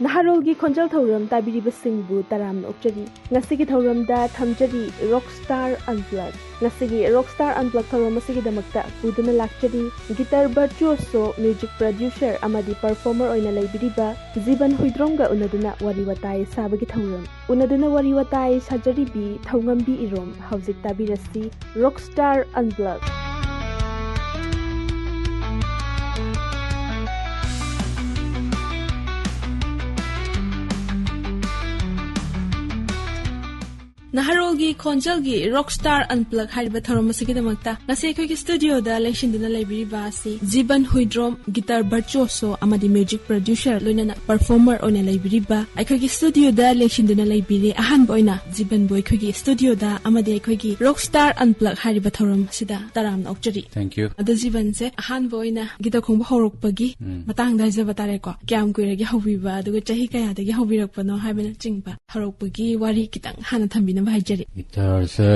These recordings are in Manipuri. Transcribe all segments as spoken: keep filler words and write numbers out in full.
ꯅꯍꯥꯔꯣꯜꯒꯤ ꯈꯣꯟꯖꯦꯜ ꯊꯧꯔꯝ ꯇꯥꯕꯤꯔꯤꯕꯁꯤꯡꯕꯨ ꯇꯔꯥꯝꯅ ꯑꯣꯛꯆꯔꯤ꯫ ꯉꯁꯤꯒꯤ ꯊꯧꯔꯝꯗ ꯊꯝꯖꯔꯤ Rockstar Unplugged꯫ ꯉꯁꯤꯒꯤ Rockstar Unplugged ꯊꯧꯔꯝ ꯑꯁꯤꯒꯤꯗꯃꯛꯇ ꯄꯨꯗꯨꯅ ꯂꯥꯛꯆꯔꯤ guitar virtuoso, music producer ꯑꯃꯗꯤ performer ꯑꯣꯏꯅ ꯂꯩꯕꯤꯔꯤꯕ ꯖꯤꯕꯟ ꯍꯨꯏꯗ꯭ꯔꯣꯝꯒ ꯎꯅꯗꯨꯅ ꯋꯥꯔꯤ ꯋꯥꯇꯥꯏ ꯁꯥꯕꯒꯤ ꯊꯧꯔꯝ꯫ ꯎꯅꯗꯨꯅ ꯋꯥꯔꯤ ꯋꯥꯇꯥꯏ ꯁꯥꯖꯔꯤꯕꯤ ꯊꯧꯉꯝꯕꯤ ꯏꯔꯣꯝ꯫ ꯍꯧꯖꯤꯛ ꯇꯥꯕꯤꯔꯁꯤ Rockstar Unplugged꯫ ꯅꯍꯥꯔꯣꯜꯒꯤ ꯈꯣꯟꯖꯦꯜꯒꯤ Rockstar Unplugged ꯍꯥꯏꯔꯤꯕ ꯊꯧꯔꯝ ꯑꯁꯤꯒꯤꯗꯃꯛꯇ ꯉꯁꯤ ꯑꯩꯈꯣꯏꯒꯤ studioꯗ ꯂꯦꯡꯁꯤꯟꯗꯨꯅ ꯂꯩꯕꯤꯔꯤꯕ ꯑꯁꯤ ꯖꯤꯕꯟ ꯍꯨꯏꯗ꯭ꯔꯣꯝ, guitar virtuoso ꯑꯃꯗꯤ music producer, ꯂꯣꯏꯅꯅ performer ꯑꯣꯏꯅ ꯂꯩꯕꯤꯔꯤꯕ꯫ ꯑꯩꯈꯣꯏꯒꯤ studioꯗ ꯂꯦꯡꯁꯤꯟꯗꯨꯅ ꯂꯩꯕꯤꯔꯦ꯫ ꯑꯍꯥꯟꯕ ꯑꯣꯏꯅ ꯖꯤꯕꯟꯕꯨ ꯑꯩꯈꯣꯏꯒꯤ studioꯗ ꯑꯃꯗꯤ ꯑꯩꯈꯣꯏꯒꯤ Rockstar Unplugged ꯍꯥꯏꯔꯤꯕ ꯊꯧꯔꯝ ꯑꯁꯤꯗ ꯇꯔꯥꯝꯅ ꯑꯣꯛꯆꯔꯤ꯫ Thank you꯫ ꯑꯗꯣ ꯖꯤꯕꯟꯁꯦ ꯑꯍꯥꯟꯕ ꯑꯣꯏꯅ guitar ꯈꯣꯡꯕ ꯍꯧꯔꯛꯄꯒꯤ ꯎꯝ꯫ ꯃꯇꯥꯡꯗ ꯍꯥꯏꯖꯕ ꯇꯥꯔꯦꯀꯣ꯫ ꯀꯌꯥꯝ ꯀꯨꯏꯔꯒꯦ ꯍꯧꯕꯤꯕ, ꯑꯗꯨꯒ ꯆꯍꯤ ꯀꯌꯥꯗꯒꯤ ꯍꯧꯕꯤꯔꯛꯄꯅꯣ ꯍꯥꯏꯕꯅꯆꯤꯡꯕ ꯍꯧꯔꯛꯄꯒꯤ ꯋꯥꯔꯤ ꯈꯤꯇꯪ ꯍꯥꯟꯅ ꯊꯝꯕꯤꯅꯕ ꯍꯥꯏꯖꯔꯤ꯫ Guitarꯁꯦ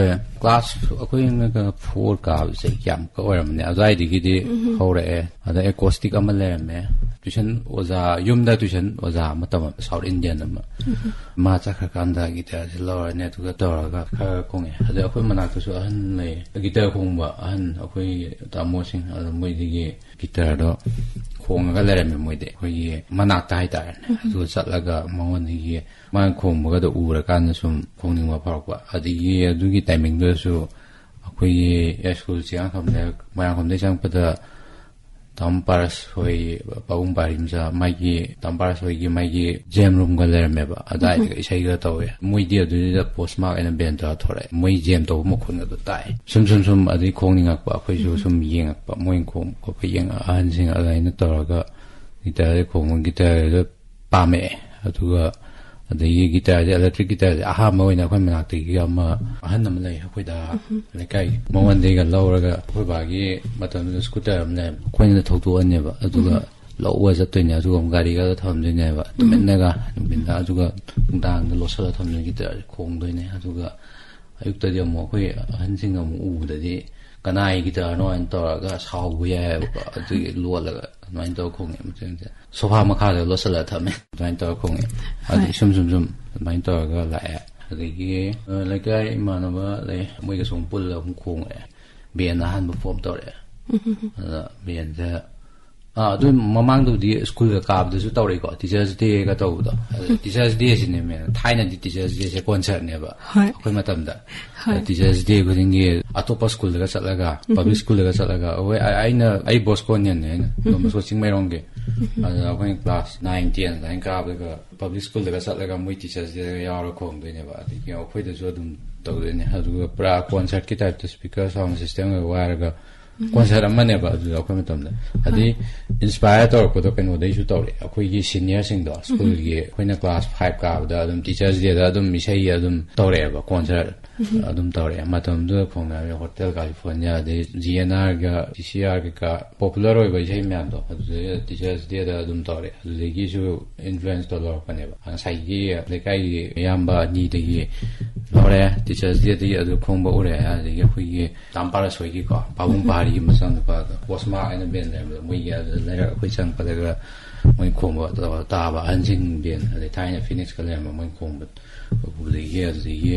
class, ꯑꯩꯈꯣꯏꯅꯒ four ꯀꯥꯕꯁꯦ ꯀꯌꯥꯃꯨꯛꯀ ꯑꯣꯏꯔꯝꯃꯅꯤ, ꯑꯗꯨꯋꯥꯏꯗꯒꯤꯗꯤ ꯎꯝꯍꯨꯝ꯫ ꯍꯧꯔꯛꯑꯦ꯫ ꯑꯗ acoustic ꯑꯃ ꯂꯩꯔꯝꯃꯦ, tuition ꯑꯣꯖꯥ, ꯌꯨꯝꯗ tuition ꯑꯣꯖꯥ ꯑꯃ ꯇꯝꯃꯝꯃꯦ, South Indian ꯑꯃ꯫ ꯎꯝꯍꯨꯝ꯫ ꯃꯥ ꯆꯠꯈ꯭ꯔꯀꯥꯟꯗ guitarꯁꯦ ꯂꯧꯔꯅꯤ, ꯑꯗꯨꯒ ꯇꯧꯔꯒ ꯈꯔ ꯈꯣꯡꯉꯦ꯫ ꯑꯗ ꯑꯩꯈꯣꯏ ꯃꯅꯥꯛꯇꯁꯨ ꯑꯍꯟ ꯂꯩ, guitar ꯈꯣꯡꯕ ꯑꯍꯟ, ꯑꯩꯈꯣꯏ ꯇꯥꯃꯣꯁꯤꯡ, ꯑꯗ ꯃꯣꯏꯗꯒꯤ guitarꯗꯣ ꯈꯣꯡꯉꯒ ꯂꯩꯔꯝꯃꯦ ꯃꯣꯏꯗꯤ, ꯑꯩꯈꯣꯏꯒꯤ ꯃꯅꯥꯛꯇ ꯍꯥꯏꯇꯥꯔꯦꯅꯦ꯫ ꯎꯝ꯫ ꯑꯗꯨꯒ ꯆꯠꯂꯒ ꯃꯉꯣꯟꯗꯒꯤ ꯃꯥꯅ ꯈꯣꯡꯕꯒꯗꯣ ꯎꯔꯀꯥꯟꯗ ꯁꯨꯝ ꯈꯣꯡꯅꯤꯡꯕ ꯐꯥꯎꯔꯛꯄ꯫ ꯑꯗꯒꯤ ꯑꯗꯨꯒꯤ timingꯗꯨꯗꯁꯨ ꯑꯩꯈꯣꯏꯒꯤ ꯁ꯭ꯀꯨꯜ ꯆꯤꯌꯥꯡꯈꯝꯗ, ꯃꯣꯏꯔꯥꯡꯈꯣꯝꯗꯒꯤ ꯆꯪꯉꯛꯄꯗ ꯇꯥꯃꯣ ꯄꯥꯔꯁ ꯍꯣꯏ, ꯄꯥꯕꯨꯡ ꯄꯥꯔꯤ ꯃꯆꯥ, ꯃꯥꯒꯤ, ꯇꯥꯃꯣ ꯄꯥꯔꯁ ꯍꯣꯏꯒꯤ ꯃꯥꯒꯤ jam roomꯒ ꯂꯩꯔꯝꯃꯦꯕ꯫ ꯑꯗꯥꯏꯗꯒ ꯎꯝ꯫ ꯏꯁꯩꯒ ꯇꯧꯋꯦ꯫ ꯃꯣꯏꯗꯤ ꯑꯗꯨꯗꯨꯗ postmark ꯑꯣꯏꯅ band ꯇꯧꯔ ꯊꯣꯔꯛꯑꯦ꯫ ꯃꯣꯏ jam ꯇꯧꯕ ꯃꯈꯣꯟꯒꯗꯣ ꯇꯥꯏ꯫ ꯁꯨꯝ, ꯁꯨꯝ, ꯁꯨꯝ, ꯑꯗꯩ ꯈꯣꯡꯅꯤꯡꯉꯛꯄ, ꯑꯩꯈꯣꯏꯁꯨ ꯎꯝ꯫ ꯁꯨꯝ ꯌꯦꯡꯉꯛꯄ, ꯃꯣꯏ ꯈꯣꯡ ꯈꯣꯠꯄ ꯌꯦꯡꯉ-, ꯑꯍꯟꯁꯤꯡ ꯑꯗꯨꯃꯥꯏꯅ ꯇꯧꯔꯒ guitarꯗ ꯈꯣꯡꯕ, guitarꯗ ꯄꯥꯝꯃꯛꯑꯦ꯫ ꯑꯗꯨꯒ ꯑꯗꯒꯤ ꯒꯤꯇꯥꯔꯁꯦ, ꯏꯂꯦꯛꯇ꯭ꯔꯤꯛ ꯒꯤꯇꯥꯔꯁꯦ ꯑꯍꯥꯟꯕ ꯑꯣꯏꯅ ꯑꯩꯈꯣꯏ ꯃꯅꯥꯛꯇꯒꯤ ꯑꯃ ꯑꯍꯟ ꯑꯃ ꯂꯩ, ꯑꯩꯈꯣꯏꯗ ꯂꯩꯀꯥꯏꯒꯤ, ꯃꯉꯣꯟꯗꯒꯤꯒ ꯂꯧꯔꯒ, ꯑꯩꯈꯣꯏ ꯕꯥꯒꯤ ꯃꯇꯝꯗꯨꯗ ꯁ꯭ꯀꯨꯇꯔ ꯑꯃ ꯂꯩ, ꯑꯩꯈꯣꯏꯅ ꯊꯧꯗꯣꯛꯑꯅꯦꯕ, ꯑꯗꯨꯒ ꯂꯧꯕ ꯆꯠꯇꯣꯏꯅꯦ, ꯑꯗꯨꯒ ꯑꯃꯨꯛ ꯒꯥꯔꯤꯒ ꯊꯝꯗꯣꯏꯅꯦꯕ ꯇꯨꯃꯤꯟꯅꯒ, ꯅꯨꯡꯊꯤꯟꯗ, ꯑꯗꯨꯒ ꯅꯨꯡꯗꯥꯡꯗ ꯂꯣꯠꯁꯤꯜꯂ ꯊꯝꯗꯣꯏꯅꯦ, ꯒꯤꯇꯥꯔꯁꯦ ꯈꯣꯡꯗꯣꯏꯅꯦ꯫ ꯑꯗꯨꯒ ꯑꯌꯨꯛꯇꯗꯤ ꯑꯃꯨꯛ ꯑꯩꯈꯣꯏ ꯑꯍꯟꯁꯤꯡꯅ ꯑꯃꯨꯛ ꯎꯕꯗꯗꯤ, "ꯀꯅꯥꯒꯤ ꯒꯤꯇꯥꯔꯅꯣ?" ꯍꯥꯏꯅ ꯇꯧꯔꯒ ꯁꯥꯎꯕ ꯌꯥꯏꯑꯕꯀꯣ꯫ ꯑꯗꯨꯒꯤ ꯂꯣꯠꯂꯒ ꯑꯗꯨꯃꯥꯏꯅ ꯇꯧꯔ ꯈꯣꯡꯉꯦ꯫ ꯃꯇꯦꯡꯁꯦ ꯁꯣꯐꯥ ꯃꯈꯥꯗ ꯂꯣꯠꯁꯤꯜꯂꯒ ꯊꯝꯃꯦ, ꯑꯗꯨꯃꯥꯏꯅ ꯇꯧꯔ ꯈꯣꯡꯉꯦ꯫ ꯑꯗꯨ ꯁꯨꯝ ꯁꯨꯝ ꯁꯨꯝ ꯑꯗꯨꯃꯥꯏꯅ ꯇꯧꯔꯒ ꯂꯥꯛꯑꯦ꯫ ꯑꯗꯒꯤ ꯑ, ꯂꯩꯀꯥꯏ ꯏꯃꯥꯟꯅꯕ ꯂꯩ, ꯃꯣꯏꯒ ꯁꯨꯝ ꯄꯨꯜꯂꯒ ꯑꯃꯨꯛ ꯈꯣꯡꯉꯛꯑꯦ꯫ ꯕꯦꯟ ꯑꯍꯥꯟꯕ ꯐꯣꯝ ꯇꯧꯔꯛꯑꯦ꯫ ꯑꯗ ꯕꯦꯟꯁꯦ, ꯑꯥ, ꯑꯗꯨ ꯃꯃꯥꯡꯗꯕꯨꯗꯤ ꯁ꯭ꯀꯨꯜꯒ ꯀꯥꯕꯗꯁꯨ ꯇꯧꯔꯛꯏꯀꯣ, ꯇꯤꯆꯔꯁ ꯗꯦꯒ ꯇꯧꯕꯗꯣ꯫ ꯑꯗ ꯇꯤꯆꯔꯁ ꯗꯦꯁꯤꯅꯦ ꯃꯦꯟ꯫ ꯊꯥꯏꯅꯗꯤ ꯇꯤꯆꯔꯁ ꯗꯦꯁꯦ ꯀꯣꯟꯁꯔꯠꯅꯦꯕ, ꯍꯣꯏ꯫ ꯑꯩꯈꯣꯏ ꯃꯇꯝꯗ꯫ ꯍꯣꯏ꯫ ꯇꯤꯆꯔꯁ ꯗꯦ ꯈꯨꯗꯤꯡꯒꯤ ꯑꯇꯣꯞꯄ ꯁ꯭ꯀꯨꯜꯗꯒ ꯆꯠꯂꯒ, ꯄꯕ꯭ꯂꯤꯛ ꯁ꯭ꯀꯨꯜꯗꯒ ꯆꯠꯂꯒ, ꯑꯩꯈꯣꯏ, ꯑꯩ-, ꯑꯩꯅ, ꯑꯩ ꯕꯣꯁꯀꯣꯅꯤꯌꯟꯅꯦ ꯑꯩꯅ, ꯗꯣꯟ ꯕꯣꯁꯀꯣ ꯆꯤꯡꯃꯩꯔꯣꯡꯒꯤ꯫ ꯑꯗ ꯑꯩꯈꯣꯏꯅ ꯀ꯭ꯂꯥꯁ ꯅꯥꯏꯟ, ꯇꯦꯟ ꯑꯗꯨꯃꯥꯏꯅ ꯀꯥꯕꯗꯒ ꯄꯕ꯭ꯂꯤꯛ ꯁ꯭ꯀꯨꯜꯗꯒ ꯆꯠꯂꯒ ꯃꯣꯏ ꯇꯤꯆꯔꯁ ꯗꯦꯗꯒ ꯌꯥꯎꯔꯒ ꯈꯣꯡꯗꯣꯏꯅꯦꯕ꯫ ꯑꯗꯒꯤ ꯑꯩꯈꯣꯏꯗꯁꯨ ꯑꯗꯨꯝ ꯇꯧꯗꯣꯏꯅꯦ꯫ ꯑꯗꯨꯒ ꯄꯨꯔꯥ ꯀꯣꯟꯁꯔꯠꯀꯤ ꯇꯥꯏꯞꯇ ꯁ꯭ꯄꯤꯀꯔ ꯁꯥꯎꯟ ꯁꯤꯁꯇꯦꯝꯒ ꯋꯥꯏꯔꯒ ꯀꯣꯟꯁꯔꯠ ꯑꯃꯅꯦꯕ ꯑꯗꯨꯗ ꯑꯩꯈꯣꯏ ꯃꯇꯝꯗ꯫ ꯑꯗꯩ ꯏꯟꯁꯄꯥꯌꯔ ꯇꯧꯔꯛꯄꯗꯣ ꯀꯩꯅꯣꯗꯩꯁꯨ ꯇꯧꯔꯛꯑꯦ꯫ ꯑꯩꯈꯣꯏꯒꯤ ꯁꯤꯅꯤꯌꯔꯁꯤꯡꯗꯣ, ꯁ꯭ꯀꯨꯜꯒꯤ, ꯑꯩꯈꯣꯏꯅ ꯀ꯭ꯂꯥꯁ ꯐꯥꯏꯚ ꯀꯥꯕꯗ ꯑꯗꯨꯝ ꯇꯤꯆꯔꯁ ꯗꯦꯗ ꯑꯗꯨꯝ ꯏꯁꯩ ꯑꯗꯨꯝ ꯇꯧꯔꯛꯑꯦꯕ, ꯀꯣꯟꯁꯔꯠ ꯑꯗꯨꯝ ꯇꯧꯔꯛꯑꯦ꯫ ꯃꯇꯝꯗꯨꯗ ꯈꯣꯡꯅꯥꯏ ꯍꯣꯇꯦꯜ ꯀꯥꯂꯤꯐꯣꯔꯅꯤꯌꯥ, ꯑꯗꯩ ꯖꯤ ꯑꯦꯟ ꯑꯥꯔꯒ ꯁꯤ ꯁꯤ ꯑꯥꯔ ꯀꯩꯀꯥ ꯄꯣꯄꯨꯂꯔ ꯑꯣꯏꯕ ꯏꯁꯩ ꯃꯌꯥꯝꯗꯣ, ꯑꯗꯨꯗꯩꯗ ꯇꯤꯆꯔꯁ ꯗꯦꯗ ꯑꯗꯨꯝ ꯇꯧꯔꯛꯑꯦ꯫ ꯑꯗꯨꯗꯒꯤꯁꯨ ꯏꯟꯐ꯭ꯂꯨꯌꯦꯟꯁꯇꯣ ꯂꯧꯔꯛꯄꯅꯦꯕ꯫ ꯉꯁꯥꯏꯒꯤ ꯂꯩꯀꯥꯏꯒꯤ ꯏꯌꯥꯝꯕ ꯑꯅꯤꯗꯒꯤ ꯂꯧꯔꯦ, ꯇꯤꯆꯔꯁ ꯗꯦꯗꯒꯤ ꯑꯗꯨ ꯈꯣꯡꯕ ꯎꯔꯦ꯫ ꯑꯗꯒꯤ ꯑꯩꯈꯣꯏꯒꯤ ꯇꯥꯝ ꯄꯥꯔꯁꯣꯏꯒꯤꯀꯣ, ꯄꯥꯕꯨꯡ ꯄꯍꯥꯔꯤꯒꯤ ꯃꯆꯥꯅꯨꯄꯥꯗꯣ, ꯄꯣꯁꯃꯥ ꯍꯥꯏꯅ ꯕꯦꯟ ꯂꯩꯔꯝꯕꯗꯣ, ꯃꯣꯏꯒꯤ ꯑꯗꯨꯗ ꯂꯩꯔꯛ ꯑꯩꯈꯣꯏ ꯆꯪꯉꯛꯄꯗꯒ ꯃꯣꯏ ꯈꯣꯡꯕ ꯇꯥꯕ, ꯑꯍꯟꯁꯤꯡ ꯕꯦꯟ, ꯑꯗꯩ ꯊꯥꯏꯅ ꯐꯤꯅꯤꯛꯁꯀ ꯂꯩꯔꯝꯕ ꯃꯣꯏ ꯈꯣꯡꯕ ꯎꯕꯗꯒꯤ ꯑꯗꯨꯗꯒꯤ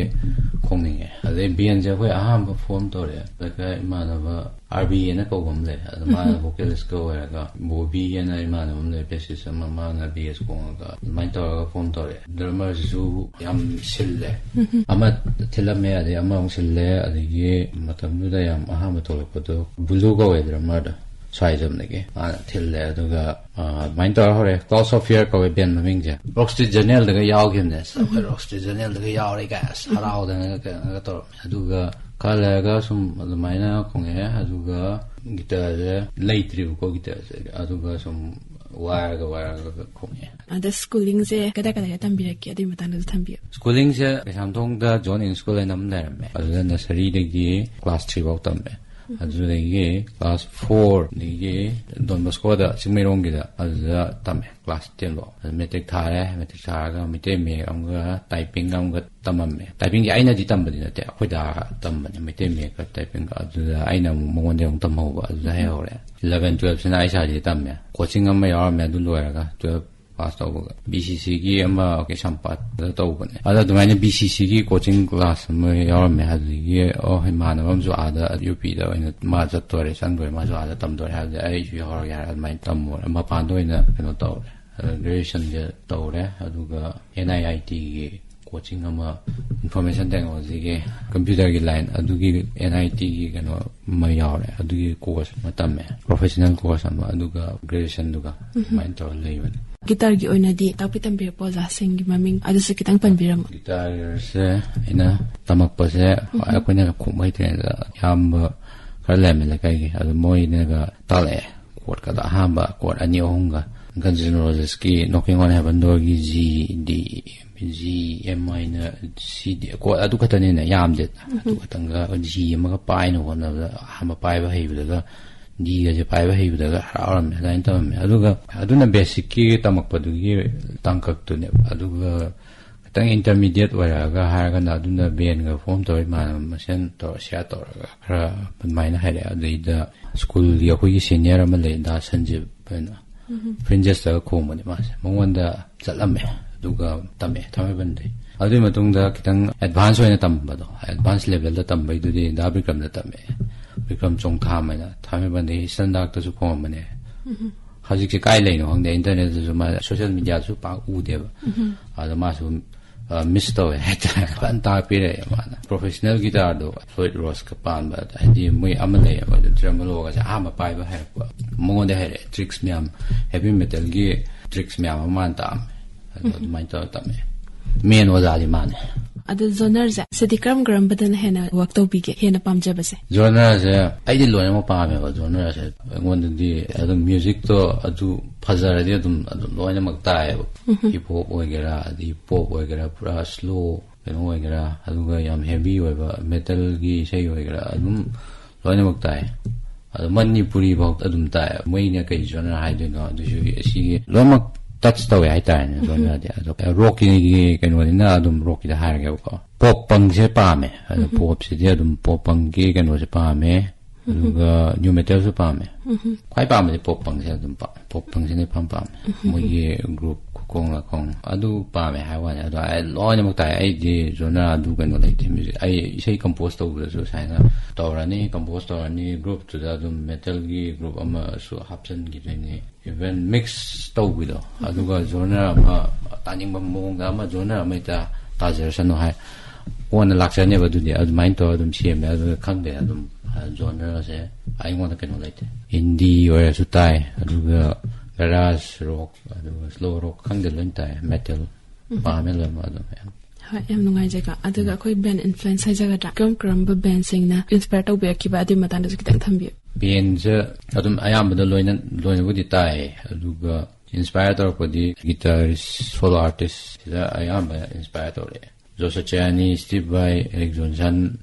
ꯈꯣꯡꯅꯤꯡꯉꯦ꯫ ꯑꯗꯩ ꯕꯦꯟꯁꯦ ꯑꯩꯈꯣꯏ ꯑꯍꯥꯟꯕ ꯐꯣꯝ ꯇꯧꯔꯛꯑꯦ꯫ ꯑꯗꯨꯒ ꯏꯃꯥꯟꯅꯕ ꯑꯥꯔ ꯕꯤ ꯑꯅ ꯀꯧꯕ ꯑꯃ ꯂꯩ, ꯑꯗ ꯃꯥꯅ ꯚꯣꯀꯦꯂꯤꯁꯀ ꯑꯣꯏꯔꯒ, ꯕꯣꯕꯤ ꯑꯅ ꯏꯃꯥꯟꯅꯕ ꯑꯃ ꯂꯩ, ꯕꯦꯁꯤꯁ ꯑꯃ, ꯃꯥꯅ ꯕꯦꯁ ꯈꯣꯡꯉꯒ, ꯑꯗꯨꯃꯥꯏꯅ ꯇꯧꯔꯒ ꯐꯣꯝ ꯇꯧꯔꯛꯑꯦ꯫ ꯗ꯭ꯔꯃꯔꯁꯤꯁꯨ ꯌꯥꯝ ꯁꯤꯜꯂꯦ, ꯑꯃ ꯊꯤꯜꯂꯝꯃꯦ, ꯑꯗꯩ ꯑꯃꯃꯨꯛ ꯁꯤꯜꯂꯦ꯫ ꯑꯗꯒꯤ ꯃꯇꯝꯗꯨꯗ ꯌꯥꯝ ꯑꯍꯥꯟꯕ ꯊꯣꯛꯂꯛꯄꯗꯣ ꯕꯨꯂꯨ ꯀꯧꯋꯦ ꯗ꯭ꯔꯃꯔꯗꯣ, ꯁ꯭ꯋꯥꯏꯖꯝꯗꯒꯤ꯫ ꯃꯥꯅ ꯊꯤꯜꯂꯦ꯫ ꯑꯗꯨꯒ ꯑ, ꯑꯗꯨꯃꯥꯏꯅ ꯇꯧꯔ ꯍꯧꯔꯦ꯫ Clouds of Fear ꯀꯧꯋꯦ ꯕꯦꯟ ꯃꯃꯤꯡꯁꯦ꯫ ꯔꯣꯛꯁꯇ꯭ꯔꯤꯠ ꯖꯔꯅꯦꯜꯗꯒ ꯌꯥꯎꯈꯤꯕꯅꯦ꯫ ꯑꯁ, ꯑꯩꯈꯣꯏ ꯔꯣꯛꯁꯇ꯭ꯔꯤꯠ ꯖꯔꯅꯦꯜꯗꯒ ꯌꯥꯎꯔꯦ ꯀꯥꯏ, ꯑꯁ, ꯍꯔꯥꯎꯗꯅꯒ ꯀꯩꯅꯣꯒ ꯇꯧꯔꯝꯃꯦ꯫ ꯑꯗꯨꯒ ꯈꯔ ꯂꯩꯔꯒ ꯁꯨꯝ ꯑꯗꯨꯃꯥꯏꯅ ꯈꯣꯡꯉꯛꯑꯦ꯫ ꯑꯗꯨꯒ ꯒꯤꯇꯔꯁꯦ ꯂꯩꯇ꯭ꯔꯤꯕꯀꯣ, ꯒꯤꯇꯔꯁꯦ꯫ ꯑꯗꯨꯒ ꯁꯨꯝ ꯋꯥꯏꯔꯒ ꯋꯥꯏꯔꯒ ꯈꯣꯡꯉꯛꯑꯦ꯫ ꯑꯗ ꯁ꯭ꯀꯨꯂꯤꯡꯁꯦ ꯀꯗꯥꯏ ꯀꯗꯥꯏꯗ ꯇꯝꯕꯤꯔꯛꯀꯦ? ꯑꯗꯨꯒꯤ ꯃꯇꯥꯡꯗꯁꯨ ꯊꯝꯕꯤꯌꯨ꯫ ꯁ꯭ꯀꯨꯂꯤꯡꯁꯦ ꯀꯩꯁꯥꯝꯊꯣꯡꯗ ꯖꯣꯟ ꯏꯟ ꯁ꯭ꯀꯨꯜ ꯍꯥꯏꯅ ꯑꯃ ꯂꯩꯔꯝꯃꯦ꯫ ꯑꯗꯨꯗ ꯅꯁꯔꯤꯗꯒꯤ ꯀ꯭ꯂꯥꯁ ꯊ꯭ꯔꯤ ꯐꯥꯎ ꯇꯝꯃꯦ꯫ ꯑꯗꯨꯗꯒꯤ ꯀ꯭ꯂꯥꯁ ꯐꯣꯔꯗꯒꯤ ꯗꯣꯟ ꯕꯣꯁꯀꯣꯗ, ꯆꯤꯡꯃꯩꯔꯣꯡꯒꯤꯗ, ꯑꯗꯨꯗ ꯇꯝꯃꯦ ꯀ꯭ꯂꯥꯁ ꯇꯦꯟ ꯐꯥꯎ꯫ ꯑꯗꯨ ꯃꯦꯇ꯭ꯔꯤꯛ ꯊꯥꯔꯦ꯫ ꯃꯦꯇ꯭ꯔꯤꯛ ꯊꯥꯔꯒ ꯃꯩꯇꯩ ꯃꯌꯦꯛ ꯑꯃꯒ ꯇꯥꯏꯄꯤꯡ ꯑꯃꯒ ꯇꯝꯃꯝꯃꯦ꯫ ꯇꯥꯏꯄꯤꯡꯁꯦ ꯑꯩꯅꯗꯤ ꯇꯝꯕꯗꯤ ꯅꯠꯇꯦ, ꯑꯩꯈꯣꯏ ꯗꯥ ꯇꯝꯕꯅꯦ, ꯃꯩꯇꯩ ꯃꯌꯦꯛꯀ ꯇꯥꯏꯄꯤꯡꯒ꯫ ꯑꯗꯨꯗ ꯑꯩꯅ ꯑꯃꯨꯛ ꯃꯉꯣꯟꯗ ꯑꯃꯨꯛ ꯇꯝꯍꯧꯕ, ꯑꯗꯨꯗ ꯍꯩꯍꯧꯔꯦ꯫ ꯏꯂꯚꯦꯟ ꯇꯨꯋꯦꯜꯞꯁꯤꯅ ꯑꯩ ꯏꯁꯥꯁꯤꯗꯤ ꯇꯝꯃꯦ꯫ ꯀꯣꯆꯤꯡ ꯑꯃ ꯌꯥꯎꯔꯝꯃꯦ ꯑꯗꯨ ꯂꯣꯏꯔꯒ, ꯇꯨꯋꯦꯜꯞ ꯄꯥꯁ ꯇꯧꯕꯒ꯫ ꯕꯤ ꯁꯤ ꯁꯤꯒꯤ ꯑꯃ ꯀꯩꯁꯥꯝꯄꯥꯠꯇ ꯇꯧꯕꯅꯦ꯫ ꯑꯗ ꯑꯗꯨꯃꯥꯏꯅ ꯕꯤ ꯁꯤ ꯁꯤꯒꯤ ꯀꯣꯆꯤꯡ ꯀ꯭ꯂꯥꯁ ꯑꯃ ꯌꯥꯎꯔꯝꯃꯦ꯫ ꯑꯗꯨꯗꯒꯤ, ꯑꯣ, ꯏꯃꯥꯟꯅꯕ ꯑꯃꯁꯨ ꯑꯥꯗ ꯌꯨ ꯄꯤꯗ ꯑꯣꯏꯅ ꯃꯥ ꯆꯠꯇꯣꯔꯦ, ꯆꯪꯗꯣꯔꯦ, ꯃꯥꯁꯨ ꯑꯥꯗ ꯇꯝꯗꯣꯔꯦ ꯍꯥꯏꯕꯗꯤ ꯑꯩꯁꯨ ꯌꯥꯎꯔꯒꯦ ꯍꯥꯏꯔ ꯑꯗꯨꯃꯥꯏꯅ ꯇꯝꯃꯨꯔꯦ꯫ ꯃꯄꯥꯟꯗ ꯑꯣꯏꯅ ꯀꯩꯅꯣ ꯇꯧꯔꯦ꯫ ꯑꯗ ꯒ꯭ꯔꯦꯖꯨꯑꯦꯁꯟꯁꯦ ꯇꯧꯔꯦ꯫ ꯑꯗꯨꯒ ꯑꯦꯟ ꯑꯥꯏ ꯑꯥꯏ ꯇꯤꯒꯤ ꯀꯣꯆꯤꯡ ꯑꯃ, ꯏꯟꯐꯣꯔꯃꯦꯁꯟ ꯇꯦꯛꯅꯣꯂꯣꯖꯤꯒꯤ, ꯀꯝꯄ꯭ꯌꯨꯇꯔꯒꯤ ꯂꯥꯏꯟ, ꯑꯗꯨꯒꯤ ꯑꯦꯟ ꯑꯥꯏ ꯇꯤꯒꯤ ꯀꯩꯅꯣ ꯑꯃ ꯌꯥꯎꯔꯦ꯫ ꯑꯗꯨꯒꯤ ꯀꯣꯔꯁ ꯑꯃ ꯇꯝꯃꯦ, ꯄ꯭ꯔꯣꯐꯦꯁꯅꯦꯜ ꯀꯣꯔꯁ ꯑꯃ, ꯑꯗꯨꯒ ꯒ꯭ꯔꯦꯖꯨꯑꯦꯁꯟꯗꯨꯒ ꯑꯗꯨꯃꯥꯏꯅ ꯇꯧꯔ ꯂꯩꯕꯅꯦ꯫ ꯒꯤꯇꯥꯔꯒꯤ ꯑꯣꯏꯅꯗꯤ ꯇꯥꯛꯄꯤ ꯇꯝꯕꯤꯔꯛꯄ ꯑꯣꯖꯥꯁꯤꯡꯒꯤ ꯃꯃꯤꯡ ꯑꯗꯨꯁꯨ ꯈꯤꯇꯪ ꯄꯟꯕꯤꯔꯝꯃꯣ꯫ ꯒꯤꯇꯥꯔꯁꯦ ꯑꯩꯅ ꯇꯝꯃꯛꯄꯁꯦ, ꯑꯩꯈꯣꯏꯅ ꯈꯣꯡꯕ ꯍꯩꯇ꯭ꯔꯤꯉꯩꯗ ꯏꯌꯥꯝꯕ ꯈꯔ ꯂꯩꯔꯝꯃꯦ ꯂꯩꯀꯥꯏꯒꯤ, ꯑꯗꯨ ꯃꯣꯏꯅꯒ ꯇꯥꯛꯂꯛꯑꯦ꯫ ꯀꯣꯔꯠꯀꯗ ꯑꯍꯥꯟꯕ ꯀꯣꯔꯠ ꯑꯅꯤ ꯑꯍꯨꯝꯒ, Guns N' Rosesꯀꯤ Knocking on Heaven Doorꯒꯤ G, D, G, M ꯍꯥꯏꯅ C, D, ꯀꯣꯔꯠ ꯑꯗꯨ ꯈꯛꯇꯅꯤꯅ, ꯌꯥꯝꯗꯦꯗꯅ꯫ ꯑꯗꯨ ꯈꯛꯇꯪꯒ G ꯑꯃꯒ ꯄꯥꯏꯅ ꯍꯣꯠꯅꯕꯗ ꯑꯍꯥꯟꯕ ꯄꯥꯏꯕ ꯍꯩꯕꯗꯒ, Dꯒꯁꯦ ꯄꯥꯏꯕ ꯍꯩꯕꯗꯒ ꯍꯔꯥꯎꯔꯝꯃꯦ, ꯑꯗꯨꯃꯥꯏꯅ ꯇꯧꯔꯝꯃꯦ꯫ ꯑꯗꯨꯒ ꯑꯗꯨꯅ ꯕꯦꯁꯤꯛꯀꯤ ꯇꯝꯃꯛꯄꯗꯨꯒꯤ ꯇꯥꯡꯀꯛꯇꯨꯅꯦꯕ꯫ ꯑꯗꯨꯒ ꯈꯤꯇꯪ ꯏꯟꯇꯔꯃꯤꯗꯤꯌꯦꯠ ꯑꯣꯏꯔꯛꯑꯒ ꯍꯥꯏꯔꯒꯅ ꯑꯗꯨꯅ ꯕꯦꯟꯒ ꯐꯣꯝ ꯇꯧꯔ ꯏꯃꯥꯟꯅꯕ ꯃꯁꯦꯟ ꯇꯧꯔ ꯁꯤꯌꯥꯔ ꯇꯧꯔꯒ ꯈꯔ ꯑꯗꯨꯃꯥꯏꯅ ꯍꯥꯏꯔꯛꯑꯦ꯫ ꯑꯗꯩꯗ ꯁ꯭ꯀꯨꯜꯒꯤ ꯑꯩꯈꯣꯏꯒꯤ ꯁꯦꯅꯤꯌꯔ ꯑꯃ ꯂꯩ, ꯗꯥ ꯁꯟꯖꯤꯕ ꯍꯥꯏꯅ, ꯐ꯭ꯔꯤꯟꯖꯦꯁꯇꯒ ꯈꯣꯡꯕꯅꯦ ꯃꯥꯁꯦ꯫ ꯃꯉꯣꯟꯗ ꯆꯠꯂꯝꯃꯦ, ꯑꯗꯨꯒ ꯇꯝꯃꯦ ꯊꯥꯡꯃꯩꯕꯟꯗꯩ꯫ ꯑꯗꯨꯒꯤ ꯃꯇꯨꯡꯗ ꯈꯤꯇꯪ ꯑꯦꯗꯚꯥꯟꯁ ꯑꯣꯏꯅ ꯇꯝꯕꯗꯣ, ꯑꯦꯗꯚꯥꯟꯁ ꯂꯦꯚꯦꯜꯗ ꯇꯝꯕꯩꯗꯨꯗꯤ ꯗꯥ ꯕꯤꯀ꯭ꯔꯝꯗ ꯇꯝꯃꯦ꯫ ꯕꯤꯀ꯭ꯔꯝ ꯆꯣꯡꯊꯥꯝ ꯍꯥꯏꯅ ꯊꯥꯡꯃꯩꯕꯟꯗꯒꯤ ꯏꯁꯇꯟꯗꯥꯛꯇꯁꯨ ꯈꯣꯡꯉꯝꯕꯅꯦ꯫ ꯍꯧꯖꯤꯛꯁꯦ ꯀꯥꯏ ꯂꯩꯅꯣ ꯈꯪꯗꯦ, ꯏꯟꯇꯔꯅꯦꯠꯇꯁꯨ ꯃꯥ, ꯁꯣꯁꯤꯌꯦꯜ ꯃꯤꯗꯤꯌꯥꯗꯁꯨ ꯄꯥꯛ ꯎꯗꯦꯕ꯫ ꯑꯗꯣ ꯃꯥꯁꯨ, ꯑ, ꯃꯤꯁ ꯇꯧꯋꯦ ꯍꯥꯏꯇꯥꯔꯦ꯫ ꯐꯖꯅ ꯇꯥꯛꯄꯤꯔꯛꯑꯦ ꯃꯥꯅ꯫ ꯄ꯭ꯔꯣꯐꯦꯁꯅꯦꯜ ꯒꯤꯇꯥꯔꯗꯣ ꯐ꯭ꯂꯣꯏꯗ ꯔꯣꯁꯀ ꯄꯥꯟꯕ, ꯍꯥꯏꯗꯤ ꯃꯣꯏ ꯑꯃ ꯂꯩꯌꯦꯕ, ꯑꯗꯨ ꯇ꯭ꯔꯦꯃꯣꯂꯣꯒꯁꯦ ꯑꯍꯥꯟꯕ ꯄꯥꯏꯕ ꯍꯩꯔꯛꯄ꯫ ꯃꯉꯣꯟꯗ ꯍꯩꯔꯛꯑꯦ, ꯇ꯭ꯔꯤꯛꯁ ꯃꯌꯥꯝ, ꯍꯦꯚꯤ ꯃꯦꯇꯜꯒꯤ ꯇ꯭ꯔꯤꯛꯁ ꯃꯌꯥꯝ ꯑꯃ ꯃꯥꯅ ꯇꯥꯛꯑꯝꯃꯦ꯫ ꯑꯗꯣ ꯑꯗꯨꯃꯥꯏꯅ ꯇꯧꯔ ꯇꯝꯃꯦ꯫ ꯃꯦꯟ ꯑꯣꯖꯥꯗꯤ ꯃꯥꯅꯦ꯫ ꯑꯗꯨ ꯖꯣꯅꯔꯁꯦ ꯁꯤꯗꯤ ꯀꯔꯝ ꯀꯔꯝꯕꯗꯅ ꯍꯦꯟꯅ ꯋꯥꯛ ꯇꯧꯕꯤꯒꯦ, ꯍꯦꯟꯅ ꯄꯥꯝꯖꯕꯁꯦ? ꯖꯣꯅꯔꯁꯦ ꯑꯩꯗꯤ ꯂꯣꯏꯅꯃꯛ ꯄꯥꯝꯃꯦꯕ꯫ ꯖꯣꯅꯔꯁꯦ ꯑꯩꯉꯣꯟꯗꯗꯤ ꯑꯗꯨꯝ ꯃ꯭ꯌꯨꯖꯤꯛꯇꯣ ꯑꯗꯨ ꯐꯖꯔꯗꯤ ꯑꯗꯨꯝ ꯑꯗꯨꯝ ꯂꯣꯏꯅꯃꯛ ꯇꯥꯏꯌꯦꯕ꯫ ꯍꯤꯞ ꯍꯣꯞ ꯑꯣꯏꯒꯦꯔꯥ, ꯑꯗꯩ ꯄꯣꯞ ꯑꯣꯏꯒꯦꯔꯥ, ꯄꯨꯔꯥ ꯁ꯭ꯂꯣ ꯀꯩꯅꯣ ꯑꯣꯏꯒꯦꯔꯥ, ꯑꯗꯨꯒ ꯌꯥꯝ ꯍꯦꯚꯤ ꯑꯣꯏꯕ ꯃꯦꯇꯜꯒꯤ ꯏꯁꯩ ꯑꯣꯏꯒꯦꯔꯥ, ꯑꯗꯨꯝ ꯂꯣꯏꯅꯃꯛ ꯇꯥꯏ꯫ ꯑꯗꯣ ꯃꯅꯤꯄꯨꯔꯤ ꯐꯥꯎ ꯑꯗꯨꯝ ꯇꯥꯏ꯫ ꯃꯣꯏꯅ ꯀꯩ ꯖꯣꯅꯔ ꯍꯥꯏꯗꯣꯏꯅꯣ, ꯑꯗꯨꯁꯨ ꯑꯁꯤꯒꯤ ꯂꯣꯏꯅꯃꯛ ꯇꯆ ꯇꯧꯋꯦ ꯍꯥꯏꯇꯥꯔꯦꯅꯦ ꯖꯣꯅꯔꯗꯤ꯫ ꯑꯗꯣ ꯔꯣꯛꯀꯤ ꯀꯩꯅꯣꯅꯤꯅ ꯑꯗꯨꯝ ꯔꯣꯛꯀꯤꯗ ꯍꯥꯏꯔꯒꯦꯕꯀꯣ꯫ ꯄꯣꯞ ꯄꯪꯁꯦ ꯄꯥꯝꯃꯦ꯫ ꯑꯗꯣ ꯄꯣꯞꯁꯤꯗꯤ ꯑꯗꯨꯝ ꯄꯣꯞ ꯄꯪꯒꯤ ꯀꯩꯅꯣꯁꯦ ꯄꯥꯝꯃꯦ꯫ ꯑꯗꯨꯒ ꯅ꯭ꯌꯨ ꯃꯦꯇꯜꯁꯨ ꯄꯥꯝꯃꯦ꯫ ꯈ꯭ꯋꯥꯏ ꯄꯥꯝꯕꯗꯤ ꯄꯣꯞ ꯄꯪꯁꯦ ꯑꯗꯨꯝ ꯄꯥꯝꯃꯦ꯫ ꯄꯣꯞ ꯄꯪꯁꯤꯅ ꯏꯄꯥꯝ ꯄꯥꯝꯃꯦ꯫ ꯃꯣꯏꯒꯤ ꯒ꯭ꯔꯨꯞ ꯈꯨꯈꯣꯡ ꯂꯥꯈꯣꯡ ꯑꯗꯨ ꯄꯥꯝꯃꯦ ꯍꯥꯏꯕ ꯋꯥꯅꯤ꯫ ꯑꯗꯣ ꯑꯩ ꯂꯣꯏꯅꯃꯛ ꯇꯥꯏ꯫ ꯑꯩꯗꯤ ꯖꯣꯅꯔ ꯑꯗꯨ ꯀꯩꯅꯣ ꯂꯩꯇꯦ꯫ ꯃ꯭ꯌꯨꯖꯤꯛ ꯑꯩ ꯏꯁꯩ ꯀꯝꯄꯣꯖ ꯇꯧꯕꯗꯁꯨ ꯁꯨꯃꯥꯏꯅ ꯇꯧꯔꯅꯤ, ꯀꯝꯄꯣꯖ ꯇꯧꯔꯅꯤ, ꯒ꯭ꯔꯨꯞꯇꯨꯗ ꯑꯗꯨꯝ ꯃꯦꯇꯜꯒꯤ ꯒ꯭ꯔꯨꯞ ꯑꯃꯁꯨ ꯍꯥꯞꯆꯤꯟꯈꯤꯗꯣꯏꯅꯤ꯫ ꯏꯚꯟ ꯃꯤꯛꯁ ꯇꯧꯕꯤꯗꯣ, ꯑꯗꯨꯒ ꯖꯣꯅꯔ ꯑꯃ ꯇꯥꯅꯤꯡꯕ ꯃꯑꯣꯡꯗ ꯑꯃ ꯖꯣꯅꯔ ꯑꯃ ꯍꯦꯛꯇ ꯇꯥꯖꯔꯁꯅꯨ ꯍꯥꯏ꯫ ꯀꯣꯟꯅ ꯂꯥꯛꯆꯅꯦꯕ꯫ ꯑꯗꯨꯗꯤ ꯑꯗꯨꯃꯥꯏꯅ ꯇꯧꯔꯒ ꯑꯗꯨꯝ ꯁꯦꯝꯃꯦ꯫ ꯑꯗꯨꯒ ꯈꯪꯗꯦ, ꯑꯗꯨꯝ ꯖꯣꯅꯔꯁꯦ ꯑꯩꯉꯣꯟꯗ ꯀꯩꯅꯣ ꯂꯩꯇꯦ꯫ ꯍꯤꯟꯗꯤ ꯑꯣꯏꯔꯁꯨ ꯇꯥꯏ, ꯑꯗꯨꯒ ꯒꯔꯥꯖ ꯔꯣꯛ, ꯑꯗꯨꯒ ꯁ꯭ꯂꯣ ꯔꯣꯛ, ꯈꯪꯗꯦ, ꯂꯣꯏ ꯇꯥꯏ꯫ ꯃꯦꯇꯜ ꯄꯥꯝꯃꯦ ꯂꯣꯏꯅꯃꯛ ꯑꯗꯨꯝ ꯃꯌꯥꯝ꯫ ꯍꯣꯏ, ꯌꯥꯝ ꯅꯨꯡꯉꯥꯏꯖꯩꯀꯣ꯫ ꯑꯗꯨꯒ ꯑꯩꯈꯣꯏ ꯕꯦꯟ ꯏꯟꯐ꯭ꯂꯨꯌꯦꯟꯁ ꯍꯥꯏꯖꯒꯗ꯭ꯔꯥ, ꯀꯔꯝ ꯀꯔꯝꯕ ꯕꯦꯟꯁꯤꯡꯅ ꯏꯟꯁꯄꯥꯌꯔ ꯇꯧꯕꯤꯔꯛꯈꯤꯕ, ꯑꯗꯨꯒꯤ ꯃꯇꯥꯡꯗꯁꯨ ꯈꯤꯇꯪ ꯊꯝꯕꯤꯌꯨ꯫ ꯕꯦꯟꯁꯦ ꯑꯗꯨꯝ ꯑꯌꯥꯝꯕꯗ ꯂꯣꯏꯅ ꯂꯣꯏꯅꯕꯨꯗꯤ ꯇꯥꯏꯌꯦ, ꯑꯗꯨꯒ ꯏꯟꯁꯄꯥꯌꯔ ꯇꯧꯔꯛꯄꯗꯤ ꯒꯤꯇꯥꯔꯤꯁ, ꯁꯣꯂꯣ ꯑꯥꯔꯇꯤꯁ ꯁꯤꯗ ꯑꯌꯥꯝꯕ ꯏꯟꯁꯄꯥꯌꯔ ꯇꯧꯔꯛꯑꯦ꯫ ꯖꯣ ꯁꯆꯤꯌꯥꯅꯤ, ꯁ꯭ꯇꯤꯚ ꯚꯥꯏ, ꯑꯦꯔꯤꯛ ꯖꯣꯟꯁꯟ,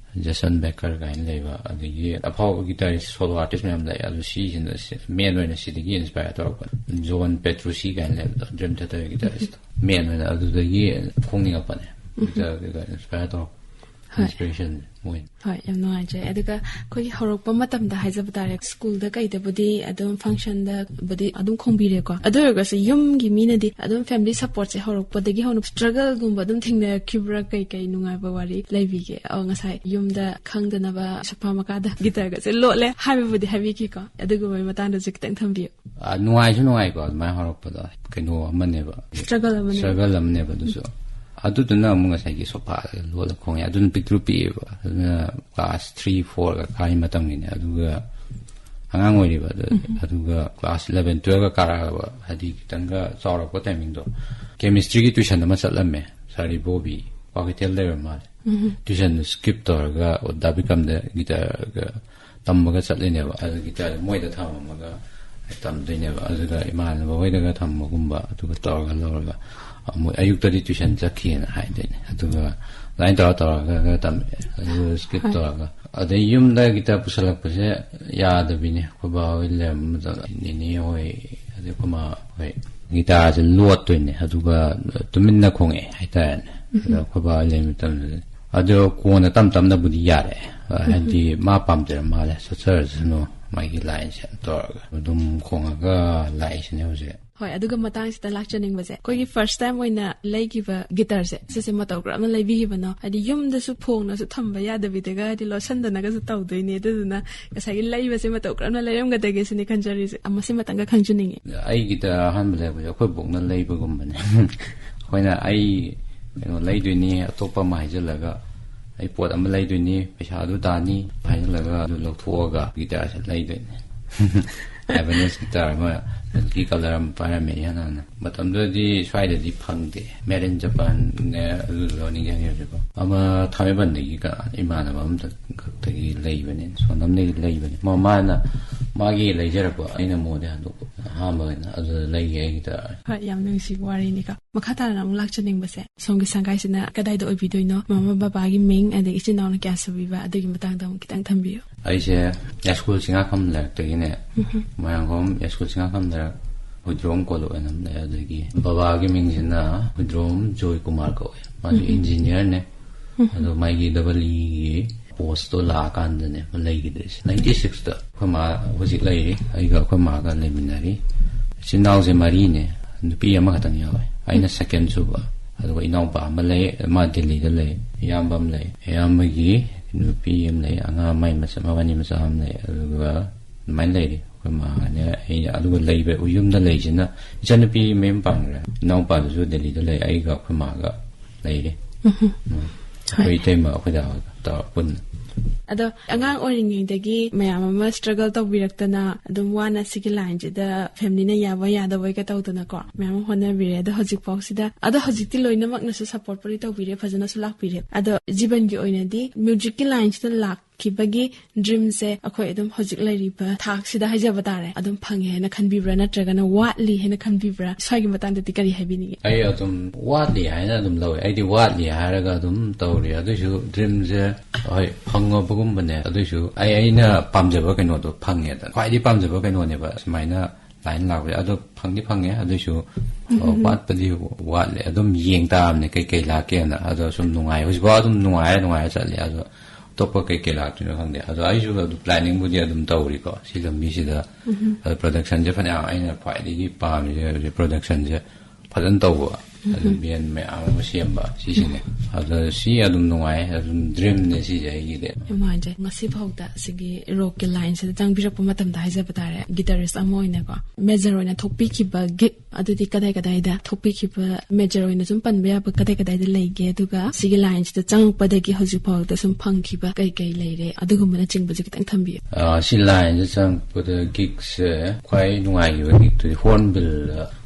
ꯖꯦꯁꯟ ꯕꯦꯀꯔ ꯀꯥꯏꯅ ꯂꯩꯕ, ꯑꯗꯒꯤ ꯑꯐꯥꯎꯕ ꯒꯤꯇꯥꯔꯤꯁ ꯁꯣꯂꯣ ꯑꯥꯔꯇꯤꯁ ꯃꯌꯥꯝ ꯂꯩ꯫ ꯑꯗꯨ ꯁꯤꯁꯤꯅ ꯃꯦꯟ ꯑꯣꯏꯅ ꯁꯤꯗꯒꯤ ꯏꯟꯁꯄꯥꯌꯔ ꯇꯧꯔꯛꯄꯅꯦ꯫ ꯖꯣꯟ ꯄꯦꯇ꯭ꯔꯨꯁꯤ ꯀꯥꯏꯅ ꯂꯩꯕꯗꯣ, ꯗ꯭ꯔꯤꯝ ꯊꯤꯌꯦꯇꯔ ꯒꯤꯇꯥꯔꯤꯁꯇꯣ, ꯃꯦꯟ ꯑꯣꯏꯅ ꯑꯗꯨꯗꯒꯤ ꯈꯣꯡꯅꯤꯡꯉꯛꯄꯅꯦ꯫ ꯒꯤꯇꯥꯔ ꯀꯩꯀꯥ ꯏꯟꯁꯄꯥꯌꯔ ꯇꯧꯔꯛꯄ, ꯍꯣꯏ꯫ ꯏꯟꯁꯄꯤꯔꯦꯁꯟ ꯃꯣꯏ꯫ ꯍꯣꯏ, ꯌꯥꯝ ꯅꯨꯡꯉꯥꯏꯖꯩ꯫ ꯑꯗꯨꯒ ꯑꯩꯈꯣꯏꯒꯤ ꯍꯧꯔꯛꯄ ꯃꯇꯝꯗ ꯍꯥꯏꯖꯕ ꯇꯥꯔꯦ, ꯁ꯭ꯀꯨꯜꯗ ꯀꯩꯗꯕꯨꯗꯤ ꯑꯗꯨꯝ ꯐꯪꯁꯟꯗꯕꯨꯗꯤ ꯑꯗꯨꯝ ꯈꯣꯡꯕꯤꯔꯦꯀꯣ, ꯑꯗꯨ ꯑꯣꯏꯔꯒꯁꯨ ꯌꯨꯝꯒꯤ ꯃꯤꯅꯗꯤ ꯑꯗꯨꯝ ꯐꯦꯃꯤꯂꯤ ꯁꯄꯣꯔꯠꯁꯦ ꯍꯧꯔꯛꯄꯗꯒꯤ ꯍꯧꯅ ꯁ꯭ꯇ꯭ꯔꯒꯜꯒꯨꯝꯕ ꯑꯗꯨꯝ ꯊꯦꯡꯅꯔꯛꯈꯤꯕ꯭ꯔꯥ? ꯀꯩ ꯀꯩ ꯅꯨꯡꯉꯥꯏꯕ ꯋꯥꯔꯤ ꯂꯩꯕꯤꯒꯦ? ꯑ, ꯉꯁꯥꯏ ꯌꯨꯝꯗ ꯈꯪꯗꯅꯕ ꯁꯣꯐꯥ ꯃꯈꯥꯗ ꯒꯤꯇꯔꯒꯁꯦ ꯂꯣꯠꯂꯦ ꯍꯥꯏꯕꯕꯨꯗꯤ ꯍꯥꯏꯕꯤꯈꯤꯀꯣ, ꯑꯗꯨꯒꯨꯝꯕꯒꯤ ꯃꯇꯥꯡꯗꯁꯨ ꯈꯤꯇꯪ ꯊꯝꯕꯤꯌꯨ꯫ ꯑ, ꯅꯨꯡꯉꯥꯏꯁꯨ ꯅꯨꯡꯉꯥꯏꯀꯣ ꯑꯗꯨꯃꯥꯏꯅ ꯍꯧꯔꯛꯄꯗꯣ꯫ ꯀꯩꯅꯣ ꯑꯃꯅꯦꯕ꯫ ꯁ꯭ꯇ꯭ꯔꯒꯜ ꯑꯃꯅꯦꯕ꯫ ꯁ꯭ꯇ꯭ꯔꯒꯜ ꯑꯃꯅꯦꯕ ꯑꯗꯨꯁꯨ꯫ ꯑꯗꯨꯗꯨꯅ ꯑꯃꯨꯛ ꯉꯁꯥꯏꯒꯤ ꯁꯣꯐꯥꯗ ꯂꯣꯠꯂ ꯈꯣꯡꯉꯦ꯫ ꯑꯗꯨꯅ ꯄꯤꯛꯇ꯭ꯔꯨ ꯄꯤꯛꯑꯦꯕ꯫ ꯑꯗꯨꯅ ꯀ꯭ꯂꯥꯁ ꯊ꯭ꯔꯤ ꯐꯣꯔꯒ ꯀꯥꯔꯤ ꯃꯇꯝꯒꯤꯅꯦ꯫ ꯑꯗꯨꯒ ꯑꯉꯥꯡ ꯑꯣꯏꯔꯤꯕ꯫ ꯑꯗꯨ-, ꯑꯗꯨꯒ ꯀ꯭ꯂꯥꯁ ꯏꯂꯚꯦꯟ ꯇꯨꯋꯦꯜꯐꯀ ꯀꯥꯔꯛꯑꯕ, ꯍꯥꯏꯗꯤ ꯈꯤꯇꯪꯒ ꯆꯥꯎꯔꯛꯄ ꯇꯥꯏꯃꯤꯡꯗꯣ, ꯀꯦꯃꯤꯁꯇ꯭ꯔꯤꯒꯤ ꯇ꯭ꯌꯨꯁꯟ ꯑꯃ ꯆꯠꯂꯝꯃꯦ, ꯁꯥꯔ ꯏꯕꯣꯕꯤ꯫ ꯀ꯭ꯋꯥꯀꯩꯊꯦꯜ ꯂꯩꯔ ꯃꯥꯜꯂꯦ꯫ ꯇ꯭ꯌꯨꯁꯟꯗꯨ ꯁ꯭ꯀꯤꯞ ꯇꯧꯔꯒ ꯗꯥ ꯕꯤꯀꯝꯗ ꯒꯤꯇꯥꯔꯒ ꯇꯝꯕꯒ ꯆꯠꯂꯤꯅꯦꯕ꯫ ꯑꯗꯨ ꯒꯤꯇꯥꯔꯁꯦ ꯃꯣꯏꯗ ꯊꯝꯃꯝꯃꯒ ꯇꯝꯗꯣꯏꯅꯦꯕ꯫ ꯑꯗꯨꯒ ꯏꯃꯥꯟꯅꯕ ꯍꯣꯏꯗꯒ ꯊꯝꯕꯒꯨꯝꯕ ꯑꯗꯨꯒ ꯇꯧꯔꯒ ꯂꯧꯔꯒ ꯑꯃꯨꯛ ꯑꯌꯨꯛꯇꯗꯤ ꯇ꯭ꯌꯨꯁꯟ ꯆꯠꯈꯤꯑꯅ ꯍꯥꯏꯗꯣꯏꯅꯦ꯫ ꯑꯗꯨꯒ ꯑꯗꯨꯃꯥꯏꯅ ꯇꯧꯔ ꯇꯧꯔꯒ ꯇꯝꯃꯦ꯫ ꯑꯗꯨꯒ ꯁ꯭ꯀꯤꯞ ꯇꯧꯔꯒ ꯑꯗꯩ ꯌꯨꯝꯗ ꯒꯤꯇꯥꯔ ꯄꯨꯁꯜꯂꯛꯄꯁꯦ ꯌꯥꯗꯕꯤꯅꯦ꯫ ꯑꯩꯈꯣꯏ ꯕꯥ ꯍꯣꯏ ꯂꯩꯔꯝꯕ ꯃꯇꯝꯗ ꯅꯦꯅꯦ ꯍꯣꯏ ꯑꯗꯩ ꯑꯩꯈꯣꯏ ꯃꯥ ꯍꯣꯏ ꯒꯤꯇꯥꯔꯁꯦ ꯂꯣꯠꯇꯣꯏꯅꯦ꯫ ꯑꯗꯨꯒ ꯇꯨꯃꯤꯟꯅ ꯈꯣꯡꯉꯛꯑꯦ ꯍꯥꯏꯇꯥꯔꯦꯅꯦ꯫ ꯑꯗꯣ ꯑꯩꯈꯣꯏ ꯕꯥ ꯍꯣꯏ ꯂꯩꯕ ꯃꯇꯝꯗꯗꯤ ꯑꯗꯣ ꯀꯣꯟꯅ ꯇꯝ ꯇꯝꯅꯕꯨꯗꯤ ꯌꯥꯔꯦ꯫ ꯍꯥꯏꯗꯤ ꯃꯥ ꯄꯥꯝꯖꯔ ꯃꯥꯜꯂꯦ, ꯆꯠꯆꯔꯁꯅꯨ ꯃꯥꯒꯤ ꯂꯥꯏꯟꯁꯦ ꯇꯧꯔꯒ ꯑꯗꯨꯝ ꯈꯣꯡꯉꯒ ꯂꯥꯛꯏꯁꯤꯅꯦ ꯍꯧꯖꯤꯛ꯫ ꯍꯣꯏ, ꯑꯗꯨꯒ ꯃꯇꯥꯡꯁꯤꯗ ꯂꯥꯛꯆꯅꯤꯡꯕꯁꯦ, ꯑꯩꯈꯣꯏꯒꯤ ꯐꯥꯔꯁ ꯇꯥꯏꯝ ꯑꯣꯏꯅ ꯂꯩꯈꯤꯕ ꯒꯤꯇꯔꯁꯦ, ꯁꯤꯁꯦ ꯃꯇꯧ ꯀꯔꯝꯅ ꯂꯩꯕꯤꯈꯤꯕꯅꯣ? ꯍꯥꯏꯗꯤ ꯌꯨꯝꯗꯁꯨ ꯐꯣꯡꯅꯁꯨ ꯊꯝꯕ ꯌꯥꯗꯕꯤꯗꯒ, ꯍꯥꯏꯗꯤ ꯂꯣꯠꯁꯟꯗꯅꯒꯁꯨ ꯇꯧꯗꯣꯏꯅꯦ꯫ ꯑꯗꯨꯗꯨꯅ ꯉꯁꯥꯏꯒꯤ ꯂꯩꯕꯁꯦ ꯃꯇꯧ ꯀꯔꯝꯅ ꯂꯩꯔꯝꯒꯗꯒꯦ ꯁꯤꯅꯤ ꯈꯟꯖꯔꯤꯁꯦ꯫ ꯑ, ꯃꯁꯤ ꯃꯇꯪꯒ ꯈꯪꯖꯅꯤꯡꯉꯤ꯫ ꯑꯩꯒꯤꯗ ꯑꯍꯥꯟꯕ ꯂꯩꯔꯛꯄꯁꯦ ꯑꯩꯈꯣꯏ ꯕꯣꯛꯅ ꯂꯩꯕꯒꯨꯝꯕꯅꯦ꯫ ꯑꯩꯈꯣꯏꯅ ꯑꯩ ꯀꯩꯅꯣ ꯂꯩꯗꯣꯏꯅꯤ, ꯑꯇꯣꯞꯄ ꯑꯃ ꯍꯥꯏꯖꯤꯜꯂꯒ ꯑꯩ ꯄꯣꯠ ꯑꯃ ꯂꯩꯗꯣꯏꯅꯤ, ꯄꯩꯁꯥ ꯑꯗꯨ ꯇꯥꯅꯤ ꯍꯥꯏꯖꯤꯜꯂꯒ ꯑꯗꯨ ꯂꯧꯊꯣꯛꯑꯒ ꯒꯤꯇꯥꯔꯁꯦ ꯂꯩꯗꯣꯏꯅꯦ꯫ ꯏꯕꯦꯅꯦꯁ ꯒꯤꯇꯥꯔ ꯑꯃ, ꯍꯧꯖꯤꯛꯀꯤ ꯀꯂꯔ ꯑꯃ ꯄꯥꯏꯔꯝꯃꯦ ꯏꯍꯥꯟ ꯍꯥꯟꯅ꯫ ꯃꯇꯝꯗꯨꯗꯗꯤ ꯁ꯭ꯋꯥꯏꯗꯗꯤ ꯐꯪꯗꯦ꯫ Made in Japan ꯅꯦ, ꯑꯗꯨ ꯂꯧꯅꯤꯡꯉꯦ ꯍꯧꯖꯤꯛꯐꯥꯎ꯫ ꯑꯃ ꯊꯥꯡꯃꯩꯕꯟꯗꯒꯤ ꯀꯅꯥ, ꯏꯃꯥꯟꯅꯕ ꯑꯃꯈꯛꯇꯒꯤ ꯂꯩꯕꯅꯦ, ꯁꯣꯅꯝꯗꯒꯤ ꯂꯩꯕꯅꯦ꯫ ꯃꯃꯥꯅ ꯃꯥꯒꯤ ꯂꯩꯖꯔꯛꯄ, ꯑꯩꯅ ꯃꯉꯣꯟꯗ ꯍꯟꯗꯣꯛꯄ꯫ ꯑꯍꯥꯟꯕ ꯑꯣꯏꯅ ꯑꯗꯨꯗ ꯂꯩꯒꯦ ꯑꯩ ꯒꯤꯇꯥꯔ꯫ ꯍꯣꯏ, ꯌꯥꯝ ꯅꯨꯡꯁꯤꯕ ꯋꯥꯔꯤꯅꯤꯀꯣ꯫ ꯃꯈꯥ ꯇꯥꯅ ꯑꯃꯨꯛ ꯂꯥꯛꯆꯅꯤꯡꯕꯁꯦ, ꯁꯣꯝꯒꯤ ꯁꯪꯒꯥꯏꯁꯤꯅ ꯀꯗꯥꯏꯗ ꯑꯣꯏꯕꯤꯗꯣꯏꯅꯣ? ꯃꯃꯥ ꯕꯕꯥꯒꯤ ꯃꯤꯡ, ꯑꯗꯒꯤ ꯏꯆꯤꯟ ꯏꯅꯥꯎꯅ ꯀꯌꯥ ꯁꯨꯕꯤꯕ, ꯑꯗꯨꯒꯤ ꯃꯇꯥꯡꯗ ꯑꯃꯨꯛ ꯈꯤꯇꯪ ꯊꯝꯕꯤꯌꯨ꯫ ꯑꯩꯁꯦ ꯌꯥꯏꯁ꯭ꯀꯨꯜ ꯆꯤꯡꯉꯥꯈꯝ ꯂꯩꯔꯛꯇꯒꯤꯅꯦ, ꯃꯣꯏꯔꯥꯡꯈꯣꯝ ꯌꯥꯏꯁ꯭ꯀꯨꯜ ꯆꯤꯡꯉꯥꯈꯝ ꯂꯩꯔꯛ ꯍꯨꯏꯗ꯭ꯔꯣꯝ ꯀꯣꯂꯨꯞ ꯍꯥꯏꯅ ꯑꯃ ꯂꯩ꯫ ꯑꯗꯒꯤ ꯕꯕꯥꯒꯤ ꯃꯤꯡꯁꯤꯅ ꯍꯨꯏꯗ꯭ꯔꯣꯝ ꯖꯣꯏ ꯀꯨꯃꯥꯔ ꯀꯧꯋꯦ꯫ ꯃꯥꯁꯨ ꯏꯟꯖꯤꯅꯤꯌꯔꯅꯦ꯫ ꯑꯗꯣ ꯃꯥꯒꯤ ꯗꯕꯜ ꯏꯒꯤ ꯄꯣꯁꯇꯣ ꯂꯥꯛꯑꯀꯥꯟꯗꯅꯦ ꯂꯩꯈꯤꯗꯣꯏꯁꯦ꯫ ꯅꯥꯏꯟꯇꯤ ꯁꯤꯛꯁꯇ ꯑꯩꯈꯣꯏ ꯃꯥ ꯍꯧꯖꯤꯛ ꯂꯩꯔꯤ, ꯑꯩꯒ ꯑꯩꯈꯣꯏ ꯃꯥꯒ ꯂꯩꯃꯤꯟꯅꯔꯤ꯫ ꯏꯆꯤꯟ ꯏꯅꯥꯎꯁꯦ ꯃꯔꯤꯅꯦ, ꯅꯨꯄꯤ ꯑꯃꯈꯛꯇꯪ ꯌꯥꯎꯋꯦ, ꯑꯩꯅ ꯁꯦꯀꯦꯟ ꯁꯨꯕ꯫ ꯑꯗꯨꯒ ꯏꯅꯥꯎꯄꯥ ꯑꯃ ꯂꯩ, ꯃꯥ ꯗꯤꯜꯂꯤꯗ ꯂꯩ꯫ ꯏꯌꯥꯝꯕ ꯑꯃ ꯂꯩ, ꯏꯌꯥꯝꯕꯒꯤ ꯅꯨꯄꯤ ꯑꯃ ꯂꯩ, ꯑꯉꯥꯡ ꯃꯥꯏ ꯃꯆꯥ, ꯃꯕꯥꯅꯤ ꯃꯆꯥ ꯑꯃ ꯂꯩ꯫ ꯑꯗꯨꯒ ꯑꯗꯨꯃꯥꯏꯅ ꯂꯩꯔꯤ꯫ ꯑꯩꯈꯣꯏ ꯃꯥꯅꯦ, ꯑꯩ, ꯑꯗꯨꯒ ꯂꯩꯕ, ꯌꯨꯝꯗ ꯂꯩꯁꯤꯅ ꯏꯆꯟꯅꯨꯄꯤ ꯃꯌꯨꯝ ꯄꯥꯟꯈ꯭ꯔꯦ, ꯏꯅꯥꯎꯄꯥꯗꯨꯁꯨ ꯗꯦꯜꯂꯤꯗ ꯂꯩ, ꯑꯩꯒ ꯑꯩꯈꯣꯏ ꯃꯥꯒ ꯂꯩꯔꯤ꯫ ꯎꯝ꯫ ꯑꯩꯈꯣꯏ ꯏꯇꯩꯃ, ꯑꯩꯈꯣꯏ ꯗꯥ ꯍꯣꯏꯒ ꯇꯧꯔ ꯄꯨꯟꯅ꯫ ꯑꯗꯣ ꯑꯉꯥꯡ ꯑꯣꯏꯔꯤꯉꯩꯗꯒꯤ ꯃꯌꯥꯝ ꯑꯃ ꯁ꯭ꯇ꯭ꯔꯒꯜ ꯇꯧꯕꯤꯔꯛꯇꯅ, ꯑꯗꯨꯝ ꯋꯥꯅ ꯁꯤꯒꯤ ꯂꯥꯏꯟꯁꯤꯗ ꯐꯦꯃꯤꯂꯤꯅ ꯌꯥꯕ ꯌꯥꯗꯕꯩꯒ ꯇꯧꯗꯅꯀꯣ, ꯃꯌꯥꯝ ꯑꯃ ꯍꯣꯠꯅꯕꯤꯔꯦ꯫ ꯑꯗꯣ ꯍꯧꯖꯤꯛꯐꯥꯎꯁꯤꯗ, ꯑꯗꯣ ꯍꯧꯖꯤꯛꯇꯤ ꯂꯣꯏꯅꯃꯛꯅꯁꯨ ꯁꯞꯄꯣꯔꯠꯄꯨꯗꯤ ꯇꯧꯕꯤꯔꯦ, ꯐꯖꯅꯁꯨ ꯂꯥꯛꯄꯤꯔꯦ꯫ ꯑꯗꯣ ꯖꯤꯕꯟꯒꯤ ꯑꯣꯏꯅꯗꯤ ꯃ꯭ꯌꯨꯖꯤꯛꯀꯤ ꯂꯥꯏꯟꯁꯤꯗ ꯂꯥꯛꯈꯤꯕꯒꯤ ꯗ꯭ꯔꯤꯝꯁꯦ ꯑꯩꯈꯣꯏ ꯑꯗꯨꯝ ꯍꯧꯖꯤꯛ ꯂꯩꯔꯤꯕ ꯊꯥꯛꯁꯤꯗ ꯍꯥꯏꯖꯕ ꯇꯥꯔꯦ, ꯑꯗꯨꯝ ꯐꯪꯉꯦ ꯍꯥꯏꯅ ꯈꯟꯕꯤꯕ꯭ꯔꯥ, ꯅꯠꯇ꯭ꯔꯒꯅ ꯋꯥꯠꯂꯤ ꯍꯥꯏꯅ ꯈꯟꯕꯤꯕ꯭ꯔꯥ? ꯁ꯭ꯋꯥꯏꯒꯤ ꯃꯇꯥꯡꯗꯗꯤ ꯀꯔꯤ ꯍꯥꯏꯕꯤꯅꯤꯡꯉꯤ? ꯑꯩ ꯑꯗꯨꯝ ꯋꯥꯠꯂꯤ ꯍꯥꯏꯅ ꯑꯗꯨꯝ ꯂꯧꯋꯦ꯫ ꯑꯩꯗꯤ ꯋꯥꯠꯂꯤ ꯍꯥꯏꯔꯒ ꯑꯗꯨꯝ ꯇꯧꯔꯤ꯫ ꯑꯗꯨꯏꯁꯨ ꯗ꯭ꯔꯤꯝꯁꯦ, ꯍꯣꯏ, ꯐꯪꯉꯕꯒꯨꯝꯕꯅꯦ꯫ ꯑꯗꯨꯏꯁꯨ ꯑꯩ, ꯑꯩꯅ ꯄꯥꯝꯖꯕ ꯀꯩꯅꯣꯗꯣ ꯐꯪꯉꯦꯗꯅ꯫ ꯈ꯭ꯋꯥꯏꯗꯒꯤ ꯄꯥꯝꯖꯕ ꯀꯩꯅꯣꯅꯦꯕ ꯁꯨꯃꯥꯏꯅ ꯂꯥꯏꯟ ꯂꯥꯛꯄꯁꯦ꯫ ꯑꯗꯣ ꯐꯪꯗꯤ ꯐꯪꯉꯦ, ꯑꯗꯨꯏꯁꯨ, ꯑ, ꯋꯥꯠꯄꯗꯤ ꯋꯥꯠꯂꯦ꯫ ꯑꯗꯨꯝ ꯌꯦꯡ ꯇꯥꯕꯅꯦ ꯀꯩꯀꯩ ꯂꯥꯛꯀꯦꯅ꯫ ꯑꯗꯣ ꯁꯨꯝ ꯅꯨꯡꯉꯥꯏ, ꯍꯧꯖꯤꯛꯐꯥꯎ ꯑꯗꯨꯝ ꯅꯨꯡꯉꯥꯏꯔ ꯅꯨꯡꯉꯥꯏꯔ ꯆꯠꯂꯤ꯫ ꯑꯗꯣ ꯑꯇꯣꯞꯄ ꯀꯩꯀꯩ ꯂꯥꯛꯇꯣꯏꯅꯣ ꯈꯪꯗꯦ꯫ ꯑꯗꯣ ꯑꯩꯁꯨ ꯑꯗꯨꯝ ꯄ꯭ꯂꯥꯅꯤꯡꯕꯨꯗꯤ ꯑꯗꯨꯝ ꯇꯧꯔꯤꯀꯣ, ꯁꯤ ꯂꯝꯕꯤꯁꯤꯗ꯫ ꯑꯗꯣ ꯄ꯭ꯔꯗꯛꯁꯟꯁꯦ ꯐꯅꯌꯥꯝ, ꯑꯩꯅ ꯈ꯭ꯋꯥꯏꯗꯒꯤ ꯄꯥꯝꯃꯤꯁꯦ ꯍꯧꯖꯤꯛ ꯄ꯭ꯔꯗꯛꯁꯟꯁꯦ ꯐꯖꯅ ꯇꯧꯕ, ꯑꯗꯨ ꯕꯦꯟ ꯃꯌꯥꯝ ꯑꯃ ꯁꯦꯝꯕ, ꯁꯤꯁꯤꯅꯦ꯫ ꯑꯗꯣ ꯁꯤ ꯑꯗꯨꯝ ꯅꯨꯡꯉꯥꯏ, ꯑꯗꯨꯝ ꯗ꯭ꯔꯤꯝꯅꯦ ꯁꯤꯁꯦ ꯑꯩꯒꯤꯗꯤ꯫ ꯌꯥꯝ ꯅꯨꯡꯉꯥꯏꯖꯩ꯫ ꯉꯁꯤ ꯐꯥꯎꯗ ꯁꯤꯒꯤ ꯔꯣꯛꯀꯤ ꯂꯥꯏꯟꯁꯤꯗ ꯆꯪꯕꯤꯔꯛꯄ ꯃꯇꯝꯗ ꯍꯥꯏꯖꯕ ꯇꯥꯔꯦ, ꯒꯤꯇꯥꯔꯤꯁ ꯑꯃ ꯑꯣꯏꯅꯀꯣ, ꯃꯦꯖꯔ ꯑꯣꯏꯅ ꯊꯣꯛꯄꯤꯈꯤꯕ ꯒꯤꯛ ꯑꯗꯨꯗꯤ ꯀꯗꯥꯏ ꯀꯗꯥꯏꯗ ꯊꯣꯛꯄꯤꯈꯤꯕ? ꯃꯦꯖꯔ ꯑꯣꯏꯅ ꯁꯨꯝ ꯄꯟꯕ ꯌꯥꯕ ꯀꯗꯥꯏ ꯀꯗꯥꯏꯗ ꯂꯩꯒꯦ? ꯑꯗꯨꯒ ꯁꯤꯒꯤ ꯂꯥꯏꯟꯁꯤꯗ ꯆꯪꯉꯛꯄꯗꯒꯤ ꯍꯧꯖꯤꯛ ꯐꯥꯎꯗ ꯁꯨꯝ ꯐꯪꯈꯤꯕ ꯀꯩ ꯀꯩ ꯂꯩꯔꯦ? ꯑꯗꯨꯒꯨꯝꯕꯅꯆꯤꯡꯕꯁꯨ ꯈꯤꯇꯪ ꯊꯝꯕꯤꯌꯨ꯫ ꯑ, ꯁꯤ ꯂꯥꯏꯟꯁꯤꯗ ꯆꯪꯉꯛꯄꯗ ꯒꯤꯛꯁꯦ ꯈ꯭ꯋꯥꯏ ꯅꯨꯡꯉꯥꯏꯈꯤꯕ ꯒꯤꯛꯇꯨꯗꯤ ꯍꯣꯔꯟꯕꯤꯜ,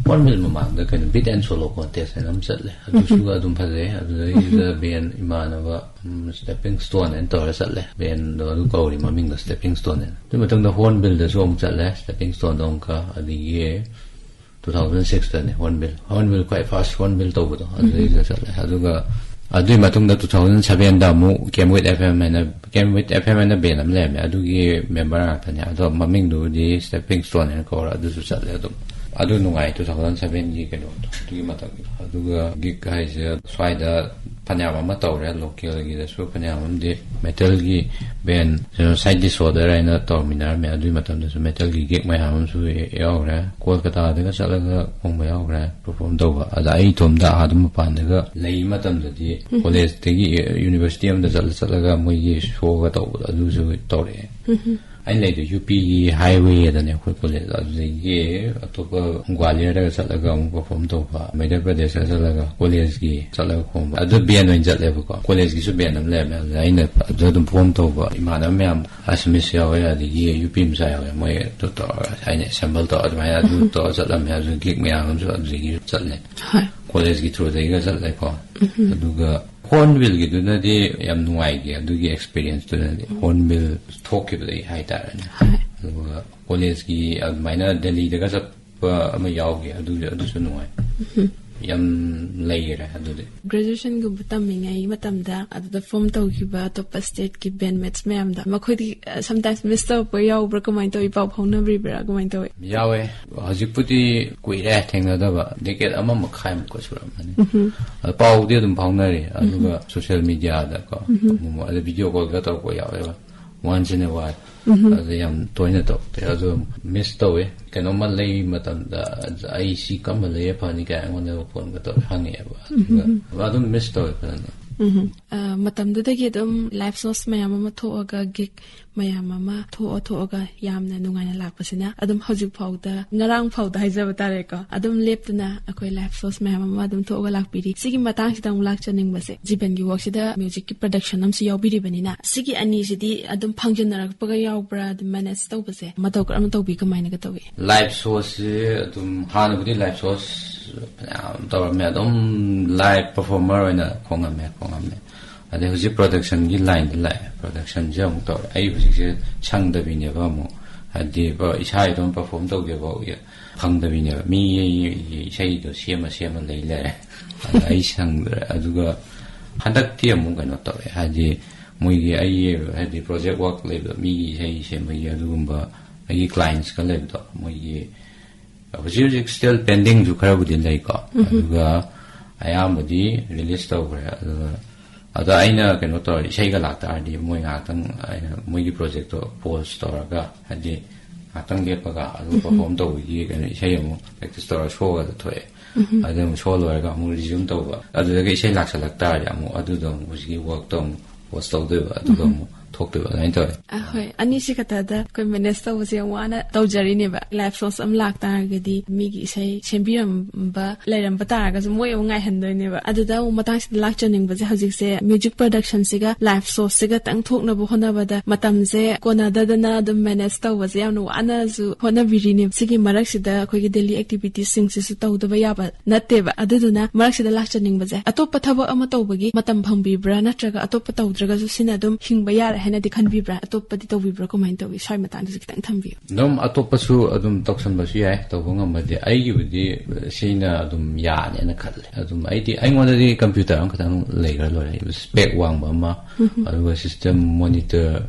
ꯍꯣꯔꯟꯕꯤꯜ ꯃꯃꯥꯡꯗ ꯀꯩꯅꯣ, ꯕꯤꯠ ꯑꯦꯟ ꯁꯣꯂꯣ ꯀꯣꯟꯇꯦꯁ ꯍꯥꯏꯅ ꯑꯃ ꯆꯠꯂꯦ꯫ ꯑꯗꯨꯁꯨ ꯑꯗꯨꯝ ꯐꯖꯩ꯫ ꯑꯗꯨꯗꯩꯗꯨꯗ ꯕꯦꯟ ꯏꯃꯥꯟꯅꯕ, ꯎꯝ, ꯁ꯭ꯇꯦꯄꯤꯡ ꯁ꯭ꯇꯣꯟ ꯍꯥꯏꯅ ꯇꯧꯔ ꯆꯠꯂꯦ꯫ ꯕꯦꯟꯗꯣ ꯑꯗꯨ ꯀꯧꯔꯤ ꯃꯃꯤꯡꯗꯣ, ꯁ꯭ꯇꯦꯄꯤꯡ ꯁ꯭ꯇꯣꯟ ꯍꯥꯏꯅ꯫ ꯑꯗꯨ ꯃꯇꯨꯡꯗ ꯍꯣꯔꯟꯕꯤꯜꯗꯁꯨ ꯑꯃꯨꯛ ꯆꯠꯂꯦ, ꯁ꯭ꯇꯦꯄꯤꯡ ꯁ꯭ꯇꯣꯟꯗꯣ ꯑꯃꯨꯛꯀ꯫ ꯑꯗꯒꯤ ꯇꯨ ꯊꯥꯎꯖꯟ ꯁꯤꯛꯁꯇꯅꯦ ꯍꯣꯔꯟꯕꯤꯜ, ꯍꯣꯔꯟꯕꯤꯜ ꯈ꯭ꯋꯥꯏ ꯐꯥꯔꯁ ꯍꯣꯔꯟꯕꯤꯜ ꯇꯧꯕꯗꯣ, ꯑꯗꯨꯗꯩꯗ ꯆꯠꯂꯦ꯫ ꯑꯗꯨꯒ ꯑꯗꯨꯒꯤ ꯃꯇꯨꯡꯗ ꯇꯨ ꯊꯥꯎꯖꯟ ꯁꯚꯦꯟꯗ ꯑꯃꯨꯛ ꯀꯦꯝ ꯋꯤꯠ ꯑꯦꯐ ꯑꯦꯝ ꯍꯥꯏꯅ, ꯀꯦꯝ ꯋꯤꯠ ꯑꯦꯐ ꯑꯦꯝ ꯍꯥꯏꯅ ꯕꯦꯟ ꯑꯃ ꯂꯩꯔꯝꯃꯦ, ꯑꯗꯨꯒꯤ ꯃꯦꯝꯕꯔ ꯉꯥꯛꯇꯅꯦ꯫ ꯑꯗꯣ ꯃꯃꯤꯡꯗꯨꯕꯨꯗꯤ ꯁ꯭ꯇꯦꯄꯤꯡ ꯁ꯭ꯇꯣꯟ ꯍꯥꯏꯅ ꯀꯧꯔ ꯑꯗꯨꯁꯨ ꯆꯠꯂꯦ ꯑꯗꯨꯝ꯫ ꯑꯗꯨ ꯅꯨꯡꯉꯥꯏ, ꯇꯨ ꯊꯥꯎꯖꯟ ꯁꯚꯦꯟꯒꯤ ꯀꯩꯅꯣꯗꯣ, ꯑꯗꯨꯒꯤ ꯃꯇꯝꯒꯤꯗꯣ꯫ ꯑꯗꯨꯒ ꯒꯤꯛ ꯍꯥꯏꯁꯦ ꯁ꯭ꯋꯥꯏꯗ ꯐꯅꯌꯥꯝ ꯑꯃ ꯇꯧꯔꯦ, ꯂꯣꯀꯦꯜꯒꯤꯗꯁꯨ ꯐꯅꯌꯥꯝ ꯑꯃꯗꯤ꯫ ꯃꯦꯇꯜꯒꯤ ꯕꯦꯟ, ꯁꯥꯏꯠ ꯗꯤꯁꯣꯔꯗꯔ ꯍꯥꯏꯅ ꯇꯧꯔꯝꯃꯤꯟꯅꯔꯝꯃꯦ꯫ ꯑꯗꯨꯒꯤ ꯃꯇꯝꯗꯁꯨ ꯃꯦꯇꯜꯒꯤ ꯒꯤꯛ ꯃꯌꯥꯝ ꯑꯃꯁꯨ ꯌꯥꯎꯈ꯭ꯔꯦ꯫ ꯀꯣꯜꯀꯇꯥꯗꯒ ꯆꯠꯂꯒ ꯈꯣꯡꯕ ꯌꯥꯎꯈ꯭ꯔꯦ, ꯄꯔꯐꯣꯔꯝ ꯇꯧꯕ꯫ ꯑꯗ ꯑꯩ ꯏꯇꯣꯝꯗ ꯑꯥꯗ ꯃꯄꯥꯟꯗꯒ ꯂꯩ ꯃꯇꯝꯗꯗꯤ ꯀꯣꯂꯦꯖꯇꯒꯤ ꯌꯨꯅꯤꯚꯔꯁꯤꯇꯤ ꯑꯃꯗ ꯆꯠꯂ ꯆꯠꯂꯒ ꯃꯣꯏꯒꯤ ꯁꯣꯒ ꯇꯧꯕꯗꯣ ꯑꯗꯨꯁꯨ ꯇꯧꯔꯛꯑꯦ꯫ ꯑꯩꯅ ꯂꯩꯗꯣ ꯌꯨ ꯄꯤꯒꯤ ꯍꯥꯏꯋꯦꯗꯅꯦ ꯑꯩꯈꯣꯏ ꯀꯣꯂꯦꯖ꯫ ꯑꯗꯨꯗꯒꯤ ꯑꯇꯣꯞꯄ ꯒ꯭ꯋꯥꯂꯤꯌꯔꯗꯒ ꯆꯠꯂꯒ ꯑꯃꯨꯛ ꯄꯔꯐꯣꯔꯝ ꯇꯧꯕ, ꯃꯩꯙ꯭ꯌ ꯄ꯭ꯔꯗꯦꯁꯇ ꯆꯠꯂꯒ ꯀꯣꯂꯦꯖꯀꯤ ꯆꯠꯂꯒ ꯈꯣꯡꯕ, ꯑꯗꯨ ꯕꯦꯟ ꯑꯣꯏꯅ ꯆꯠꯂꯦꯕꯀꯣ꯫ ꯀꯣꯂꯦꯖꯀꯤꯁꯨ ꯕꯦꯟ ꯑꯃ ꯂꯩꯔꯝꯃꯦ, ꯑꯗꯨꯗ ꯑꯩꯅ ꯑꯗꯨꯗ ꯑꯗꯨꯝ ꯄꯔꯐꯣꯔꯝ ꯇꯧꯕ꯫ ꯏꯃꯥꯟꯅꯕ ꯃꯌꯥꯝ ꯑꯁꯥꯃꯤꯁ ꯌꯥꯎꯋꯦ, ꯑꯗꯒꯤ ꯌꯨ ꯄꯤ ꯃꯆꯥ ꯌꯥꯎꯋꯦ, ꯃꯣꯏ ꯑꯗꯨ ꯇꯧꯔꯒ ꯑꯩꯅ ꯑꯦꯁꯦꯝꯕꯜ ꯇꯧꯔꯒ ꯑꯗꯨꯃꯥꯏꯅ ꯑꯗꯨ ꯇꯧꯔꯒ ꯆꯠꯂꯝꯃꯦ꯫ ꯑꯗꯨ ꯒꯤꯒ ꯃꯌꯥꯝ ꯑꯃꯁꯨ ꯑꯗꯨꯗꯒꯤ ꯆꯠꯂꯦ꯫ ꯍꯣꯏ꯫ ꯀꯣꯂꯦꯖꯀꯤ ꯊ꯭ꯔꯨꯗꯒꯤꯒ ꯆꯠꯂꯦꯀꯣ꯫ ꯑꯗꯨꯒ ꯍꯣꯔꯟꯕꯤꯜꯒꯤꯗꯨꯅꯗꯤ ꯌꯥꯝ ꯅꯨꯡꯉꯥꯏꯈꯤ, ꯑꯗꯨꯒꯤ ꯑꯦꯛꯁꯄꯤꯔꯤꯌꯦꯟꯁꯇꯨꯅꯗꯤ꯫ ꯍꯣꯔꯟꯕꯤꯜ ꯊꯣꯛꯈꯤꯕꯗꯒꯤ ꯍꯥꯏꯇꯥꯔꯦꯅꯦ꯫ ꯍꯣꯏ꯫ ꯑꯗꯨꯒ ꯀꯣꯂꯦꯖꯀꯤ ꯑꯗꯨꯃꯥꯏꯅ ꯗꯦꯜꯂꯤꯗꯒ ꯆꯠꯄ ꯑꯃ ꯌꯥꯎꯈꯤ, ꯑꯗꯨ ꯑꯗꯨꯁꯨ ꯅꯨꯡꯉꯥꯏ꯫ ꯌꯥꯝ ꯂꯩꯈꯔꯦ ꯑꯗꯨꯗꯤ꯫ ꯒ꯭ꯔꯦꯖꯨꯑꯦꯁꯟꯒꯨꯝꯕ ꯇꯝꯃꯤꯉꯩ ꯃꯇꯝꯗ ꯑꯗꯨꯗ ꯐꯣꯝ ꯇꯧꯈꯤꯕ ꯑꯇꯣꯞꯄ ꯁ꯭ꯇꯦꯠꯀꯤ ꯕꯦꯟꯃꯦꯠꯁ ꯃꯌꯥꯝꯗ ꯃꯈꯣꯏꯗꯤ ꯁꯝꯇꯥꯏꯝꯁ ꯃꯤꯁ ꯇꯧꯔꯛꯄ ꯌꯥꯎꯕ꯭ꯔꯥ? ꯀꯃꯥꯏꯅ ꯇꯧꯏ? ꯄꯥꯎ ꯐꯥꯎꯅꯕꯤꯕ꯭ꯔꯥ? ꯀꯃꯥꯏꯅ ꯇꯧꯏ? ꯌꯥꯎꯋꯦ꯫ ꯍꯧꯖꯤꯛꯄꯨꯗꯤ ꯀꯨꯏꯔꯦ ꯊꯦꯡꯅꯗꯕ, ꯗꯦꯀꯦꯠ ꯑꯃ ꯃꯈꯥꯏꯃꯨꯛꯀ ꯁꯨꯔꯝꯃꯅꯤ꯫ ꯑꯗꯣ ꯄꯥꯎꯗꯤ ꯑꯗꯨꯝ ꯐꯥꯎꯅꯔꯤ, ꯑꯗꯨꯒ ꯁꯣꯁꯤꯌꯦꯜ ꯃꯤꯗꯤꯌꯥꯗꯀꯣ ꯑꯃꯨꯛ ꯑꯗ ꯚꯤꯗꯤꯑꯣ ꯀꯣꯜꯒ ꯇꯧꯔꯛꯄ ꯌꯥꯎꯋꯦꯕ, once in a while꯫ ꯑꯗ ꯌꯥꯝ ꯇꯣꯏꯅ ꯇꯧꯔꯛꯇꯦ꯫ ꯑꯗꯣ ꯃꯤꯁ ꯇꯧꯋꯦ꯫ ꯀꯩꯅꯣꯝꯃ ꯂꯩ ꯃꯇꯝꯗ ꯑꯩ ꯁꯤ ꯀꯔꯝꯕ ꯂꯩꯔ ꯐꯅꯤ ꯀꯥꯏꯅ ꯑꯩꯉꯣꯟꯗ ꯐꯣꯟꯒ ꯇꯧꯔ ꯍꯪꯉꯛꯑꯦꯕ꯫ ꯑꯗꯨꯒ ꯑꯗꯨꯝ ꯃꯤꯁ ꯇꯧꯋꯦ ꯐꯖꯅ꯫ ꯑ, ꯃꯇꯝꯗꯨꯗꯒꯤ ꯑꯗꯨꯝ ꯂꯥꯏꯚ ꯁꯣꯁ ꯃꯌꯥꯝ ꯑꯃ ꯊꯣꯛꯑꯒ, ꯒꯤꯛ ꯃꯌꯥꯝ ꯑꯃ ꯊꯣꯛꯑ ꯊꯣꯛꯑꯒ ꯌꯥꯝꯅ ꯅꯨꯡꯉꯥꯏꯅ ꯂꯥꯛꯄꯁꯤꯅ ꯑꯗꯨꯝ ꯍꯧꯖꯤꯛ ꯐꯥꯎꯗ, ꯉꯔꯥꯡ ꯐꯥꯎꯗ ꯍꯥꯏꯖꯕ ꯇꯥꯔꯦꯀꯣ, ꯑꯗꯨꯝ ꯂꯦꯞꯇꯅ ꯑꯩꯈꯣꯏ ꯂꯥꯏꯚ ꯁꯣꯁ ꯃꯌꯥꯝ ꯑꯃ ꯑꯗꯨꯝ ꯊꯣꯛꯑꯒ ꯂꯥꯛꯄꯤꯔꯤ꯫ ꯁꯤꯒꯤ ꯃꯇꯥꯡꯁꯤꯗ ꯑꯃꯨꯛ ꯂꯥꯛꯆꯅꯤꯡꯕꯁꯦ, ꯖꯤꯕꯟꯒꯤ ꯋꯥꯛꯁꯤꯗ ꯃ꯭ꯌꯨꯖꯤꯛꯀꯤ ꯄ꯭ꯔꯗꯛꯁꯟ ꯑꯃꯁꯨ ꯌꯥꯎꯕꯤꯔꯤꯕꯅꯤꯅ, ꯁꯤꯒꯤ ꯑꯅꯤꯁꯤꯗꯤ ꯑꯗꯨꯝ ꯐꯪꯖꯟꯅꯔꯛꯄꯒ ꯌꯥꯎꯕ꯭ꯔꯥ? ꯑꯗꯨꯝ ꯃꯦꯅꯦꯖ ꯇꯧꯕꯁꯦ ꯃꯇꯧ ꯀꯔꯝꯅ ꯇꯧꯕꯤ? ꯀꯃꯥꯏꯅꯒ ꯇꯧꯏ? ꯂꯥꯏꯚ ꯁꯣꯁꯤ ꯑꯗꯨꯝ, ꯍꯥꯟꯅꯕꯨꯗꯤ ꯂꯥꯏꯚ ꯁꯣꯁ ꯐꯅꯌꯥꯝ ꯇꯧꯔꯝꯃꯦ, ꯑꯗꯨꯝ ꯂꯥꯏꯚ ꯄꯔꯐꯣꯔꯃꯔ ꯑꯣꯏꯅ ꯈꯣꯡꯉꯝꯃꯦ ꯈꯣꯡꯉꯝꯃꯦ ꯑꯗꯩ ꯍꯧꯖꯤꯛ ꯄ꯭ꯔꯗꯛꯁꯟꯒꯤ ꯂꯥꯏꯟꯗ ꯂꯥꯛꯑꯦ꯫ ꯄ꯭ꯔꯗꯛꯁꯟꯁꯦ ꯑꯃꯨꯛ ꯇꯧꯔꯦ꯫ ꯑꯩ ꯍꯧꯖꯤꯛꯁꯦ ꯁꯪꯗꯕꯤꯅꯦꯕ, ꯑꯃꯨꯛ ꯍꯥꯏꯗꯤ ꯏꯁꯥ ꯏꯇꯣꯝ ꯄꯔꯐꯣꯔꯝ ꯇꯧꯒꯦꯐꯥꯎ ꯐꯪꯗꯕꯤꯅꯦꯕ꯫ ꯃꯤ ꯏꯁꯩꯗꯣ ꯁꯦꯝꯃ ꯁꯦꯝꯃ ꯂꯩ ꯂꯩꯔꯦ꯫ ꯑꯗ ꯑꯩ ꯁꯪꯗ꯭ꯔꯦ꯫ ꯑꯗꯨꯒ ꯍꯟꯗꯛꯇꯤ ꯑꯃꯨꯛ ꯀꯩꯅꯣ ꯇꯧꯔꯦ, ꯍꯥꯏꯗꯤ ꯃꯣꯏꯒꯤ ꯑꯩꯒꯤ ꯍꯥꯏꯗꯤ ꯄ꯭ꯔꯣꯖꯦꯛ ꯋꯥꯔꯛ ꯂꯩꯕ ꯃꯤꯒꯤ ꯏꯁꯩ ꯁꯦꯝꯕꯒꯤ ꯑꯗꯨꯒꯨꯝꯕ ꯑꯩꯒꯤ ꯀ꯭ꯂꯥꯏꯟꯁꯀ ꯂꯩꯕꯗꯣ, ꯃꯣꯏꯒꯤ ꯍꯧꯖꯤꯛ ꯍꯧꯖꯤꯛ ꯁ꯭ꯇꯤꯜ ꯄꯦꯟꯗꯤꯡꯁꯨ ꯈꯔꯕꯨꯗꯤ ꯂꯩꯀꯣ꯫ ꯑꯗꯨꯒ ꯑꯌꯥꯝꯕꯗꯤ ꯔꯤꯂꯤꯁ ꯇꯧꯈ꯭ꯔꯦ꯫ ꯑꯗꯨꯒ ꯑꯗ ꯑꯩꯅ ꯀꯩꯅꯣ ꯇꯧꯔ ꯏꯁꯩꯒ ꯂꯥꯛꯇꯥꯔꯗꯤ ꯃꯣꯏ ꯉꯥꯏꯍꯥꯛꯇꯪ ꯑꯩꯅ ꯃꯣꯏꯒꯤ ꯄ꯭ꯔꯣꯖꯦꯛꯇꯣ ꯄꯣꯁ ꯇꯧꯔꯒ, ꯍꯥꯏꯗꯤ ꯉꯥꯏꯍꯥꯛꯇꯪ ꯂꯦꯞꯄꯒ ꯑꯗꯨ ꯄꯔꯐꯣꯔꯝ ꯇꯧꯕꯒꯤ ꯀꯩꯅꯣ ꯏꯁꯩ ꯑꯃꯨꯛ ꯄ꯭ꯔꯦꯛꯇꯤꯁ ꯇꯧꯔꯒ ꯁꯣꯒ ꯊꯣꯛꯑꯦ꯫ ꯑꯗꯨ ꯑꯃꯨꯛ ꯁꯣ ꯂꯣꯏꯔꯒ ꯑꯃꯨꯛ ꯔꯤꯖ꯭ꯌꯨꯝ ꯇꯧꯕ, ꯑꯗꯨꯗꯒꯤ ꯏꯁꯩ ꯂꯥꯛꯁꯜꯂꯛ ꯇꯥꯔꯗꯤ ꯑꯃꯨꯛ ꯑꯗꯨꯗꯣ ꯑꯃꯨꯛ ꯍꯧꯖꯤꯛꯀꯤ ꯋꯥꯔꯛꯇꯣ ꯑꯃꯨꯛ ꯄꯣꯁ ꯇꯧꯗꯣꯏꯕ꯫ ꯑꯗꯨꯒ ꯑꯃꯨꯛ ꯊꯣꯛꯇꯣꯏꯕ ꯑꯗꯨꯃꯥꯏꯅ ꯇꯧꯋꯦ꯫ ꯑ, ꯍꯣꯏ, ꯑꯅꯤꯁꯤ ꯈꯛꯇꯗ ꯑꯩꯈꯣꯏ ꯃꯦꯅꯦꯖ ꯇꯧꯕꯁꯦ ꯌꯥꯝ ꯋꯥꯅ ꯇꯧꯖꯔꯤꯅꯦꯕ꯫ ꯂꯥꯏꯚ ꯁꯣꯁ ꯑꯃ ꯂꯥꯛꯇꯥꯔꯒꯗꯤ ꯃꯤꯒꯤ ꯏꯁꯩ ꯁꯦꯝꯕꯤꯔꯝꯕ ꯂꯩꯔꯝꯕ ꯇꯥꯔꯒꯁꯨ ꯃꯣꯏ ꯑꯃꯨꯛ ꯉꯥꯏꯍꯟꯗꯣꯏꯅꯦꯕ꯫ ꯑꯗꯨꯗ ꯑꯃꯨꯛ ꯃꯇꯥꯡꯁꯤꯗ ꯂꯥꯛꯆꯅꯤꯡꯕꯁꯦ, ꯍꯧꯖꯤꯛꯁꯦ ꯃ꯭ꯌꯨꯖꯤꯛ ꯄ꯭ꯔꯗꯛꯁꯟꯁꯤꯒ ꯂꯥꯏꯚ ꯁꯣꯁꯁꯤꯒ ꯇꯪ ꯊꯣꯛꯅꯕ ꯍꯣꯠꯅꯕꯗ ꯃꯇꯝꯁꯦ ꯀꯣꯟꯅꯗꯗꯅ ꯑꯗꯨꯝ ꯃꯦꯅꯦꯖ ꯇꯧꯕꯁꯦ ꯌꯥꯝꯅ ꯋꯥꯅꯁꯨ ꯍꯣꯠꯅꯕꯤꯔꯤꯅꯦꯕ꯫ ꯁꯤꯒꯤ ꯃꯔꯛꯁꯤꯗ ꯑꯩꯈꯣꯏꯒꯤ ꯗꯦꯂꯤ ꯑꯦꯛꯇꯤꯚꯤꯇꯤꯁꯁꯤꯡꯁꯤꯁꯨ ꯇꯧꯗꯕ ꯌꯥꯕ ꯅꯠꯇꯦꯕ꯫ ꯑꯗꯨꯗꯨꯅ ꯃꯔꯛꯁꯤꯗ ꯂꯥꯛꯆꯅꯤꯡꯕꯁꯦ, ꯑꯇꯣꯞꯄ ꯊꯕꯛ ꯑꯃ ꯇꯧꯕꯒꯤ ꯃꯇꯝ ꯐꯪꯕꯤꯕ꯭ꯔꯥ, ꯅꯠꯇ꯭ꯔꯒ ꯑꯇꯣꯞꯄ ꯇꯧꯗ꯭ꯔꯒꯁꯨ ꯁꯤꯅ ꯑꯗꯨꯝ ꯍꯤꯡꯕ ꯌꯥꯔꯦ ꯍꯥꯏꯅꯗꯤ ꯈꯟꯕꯤꯕ꯭ꯔꯥ? ꯑꯇꯣꯞꯄꯗꯤ ꯇꯧꯕꯤꯕ꯭ꯔꯥ? ꯀꯃꯥꯏꯅ ꯇꯧꯋꯤ? ꯁ꯭ꯋꯥꯏ ꯃꯇꯥꯡꯗꯁꯨ ꯈꯤꯇꯪ ꯊꯝꯕꯤꯌꯨ꯫ ꯑꯗꯨꯝ ꯑꯇꯣꯞꯄꯁꯨ ꯑꯗꯨꯝ ꯇꯧꯁꯟꯕꯁꯨ ꯌꯥꯏ, ꯇꯧꯕ ꯉꯝꯃꯗꯤ꯫ ꯑꯩꯒꯤꯕꯨꯗꯤ ꯁꯤꯅ ꯑꯗꯨꯝ ꯌꯥꯅꯦꯅ ꯈꯜꯂꯦ꯫ ꯑꯗꯨꯝ ꯑꯩꯗꯤ, ꯑꯩꯉꯣꯟꯗꯗꯤ ꯀꯝꯄ꯭ꯌꯨꯇꯔ ꯑꯃꯈꯛꯇꯪ ꯂꯩꯈ꯭ꯔ ꯂꯣꯏꯔꯦ, ꯁ꯭ꯄꯦꯛ ꯋꯥꯡꯕ ꯑꯃ, ꯑꯗꯨꯒ ꯁꯤꯁꯇꯦꯝ ꯃꯣꯅꯤꯇꯔ,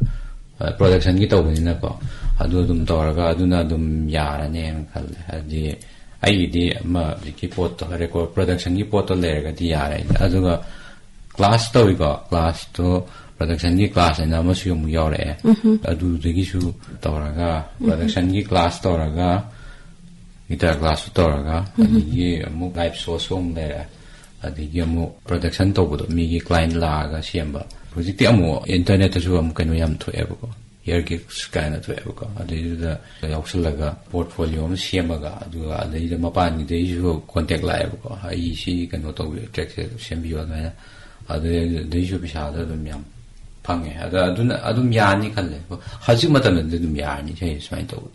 ꯄ꯭ꯔꯗꯛꯁꯟꯒꯤ ꯇꯧꯕꯅꯤꯅꯀꯣ, ꯑꯗꯨ ꯑꯗꯨꯝ ꯇꯧꯔꯒ ꯑꯗꯨꯅ ꯑꯗꯨꯝ ꯌꯥꯔꯅꯦꯅ ꯈꯜꯂꯦ꯫ ꯍꯥꯏꯗꯤ ꯑꯩꯒꯤꯗꯤ ꯑꯃ ꯍꯧꯖꯤꯛꯀꯤ ꯄꯣꯠꯇꯣ, ꯔꯦꯀꯣꯔꯗ ꯄ꯭ꯔꯗꯛꯁꯟꯒꯤ ꯄꯣꯠꯇꯣ ꯂꯩꯔꯒꯗꯤ ꯌꯥꯔꯦ꯫ ꯑꯗꯨꯒ ꯀ꯭ꯂꯥꯁ ꯇꯧꯏꯀꯣ, ꯀ꯭ꯂꯥꯁꯇꯣ ꯄ꯭ꯔꯗꯛꯁꯟꯒꯤ ꯀ꯭ꯂꯥꯁ ꯍꯥꯏꯅ ꯑꯃꯁꯨ ꯑꯃꯨꯛ ꯌꯥꯎꯔꯛꯑꯦ꯫ ꯑꯗꯨꯗꯒꯤꯁꯨ ꯇꯧꯔꯒ, ꯄ꯭ꯔꯗꯛꯁꯟꯒꯤ ꯀ꯭ꯂꯥꯁ ꯇꯧꯔꯒ, ꯒꯤꯇꯥꯔ ꯀ꯭ꯂꯥꯁꯁꯨ ꯇꯧꯔꯒ, ꯑꯗꯒꯤ ꯑꯃꯨꯛ ꯂꯥꯏꯚ ꯁꯣꯁꯨ ꯑꯃꯨꯛ ꯂꯩꯔꯦ, ꯑꯗꯒꯤ ꯑꯃꯨꯛ ꯄ꯭ꯔꯗꯛꯁꯟ ꯇꯧꯕꯗꯣ, ꯃꯤꯒꯤ ꯀ꯭ꯂꯥꯏꯟ ꯂꯥꯛꯑꯒ ꯁꯦꯝꯕ꯫ ꯍꯧꯖꯤꯛꯇꯤ ꯑꯃꯨꯛ ꯏꯟꯇꯔꯅꯦꯠꯇꯁꯨ ꯑꯃꯨꯛ ꯀꯩꯅꯣ ꯌꯥꯝ ꯊꯣꯛꯑꯦꯕꯀꯣ, ꯍꯤꯌꯔ ꯒꯤꯒꯁ ꯀꯥꯏꯅ ꯊꯣꯛꯑꯦꯕꯀꯣ, ꯑꯗꯨꯏꯗꯨꯗ ꯌꯥꯎꯁꯜꯂꯒ ꯄꯣꯔꯠꯐꯣꯂꯤꯑꯣ ꯑꯃ ꯁꯦꯝꯃꯒ, ꯑꯗꯨꯒ ꯑꯗꯩꯗ ꯃꯄꯥꯟꯒꯤꯗꯩꯁꯨ ꯀꯣꯟꯇꯦꯛ ꯂꯥꯛꯑꯦꯕꯀꯣ, "ꯑꯩ ꯁꯤ ꯀꯩꯅꯣ ꯇꯧꯕꯤꯌꯨ, ꯇ꯭ꯔꯦꯛꯁꯦ ꯁꯦꯝꯕꯤꯌꯨ", ꯑꯗꯨꯃꯥꯏꯅ꯫ ꯑꯗꯨꯗꯩꯁꯨ ꯄꯩꯁꯥꯗꯣ ꯑꯗꯨꯝ ꯌꯥꯝ ꯐꯪꯉꯦ꯫ ꯑꯗ ꯑꯗꯨꯅ ꯑꯗꯨꯝ ꯌꯥꯅꯤ ꯈꯜꯂꯦ꯫ ꯍꯧꯖꯤꯛ ꯃꯇꯝꯗꯗꯤ ꯑꯗꯨꯝ ꯌꯥꯔꯅꯤ ꯁꯤ ꯁꯨꯃꯥꯏꯅ ꯇꯧꯕ꯫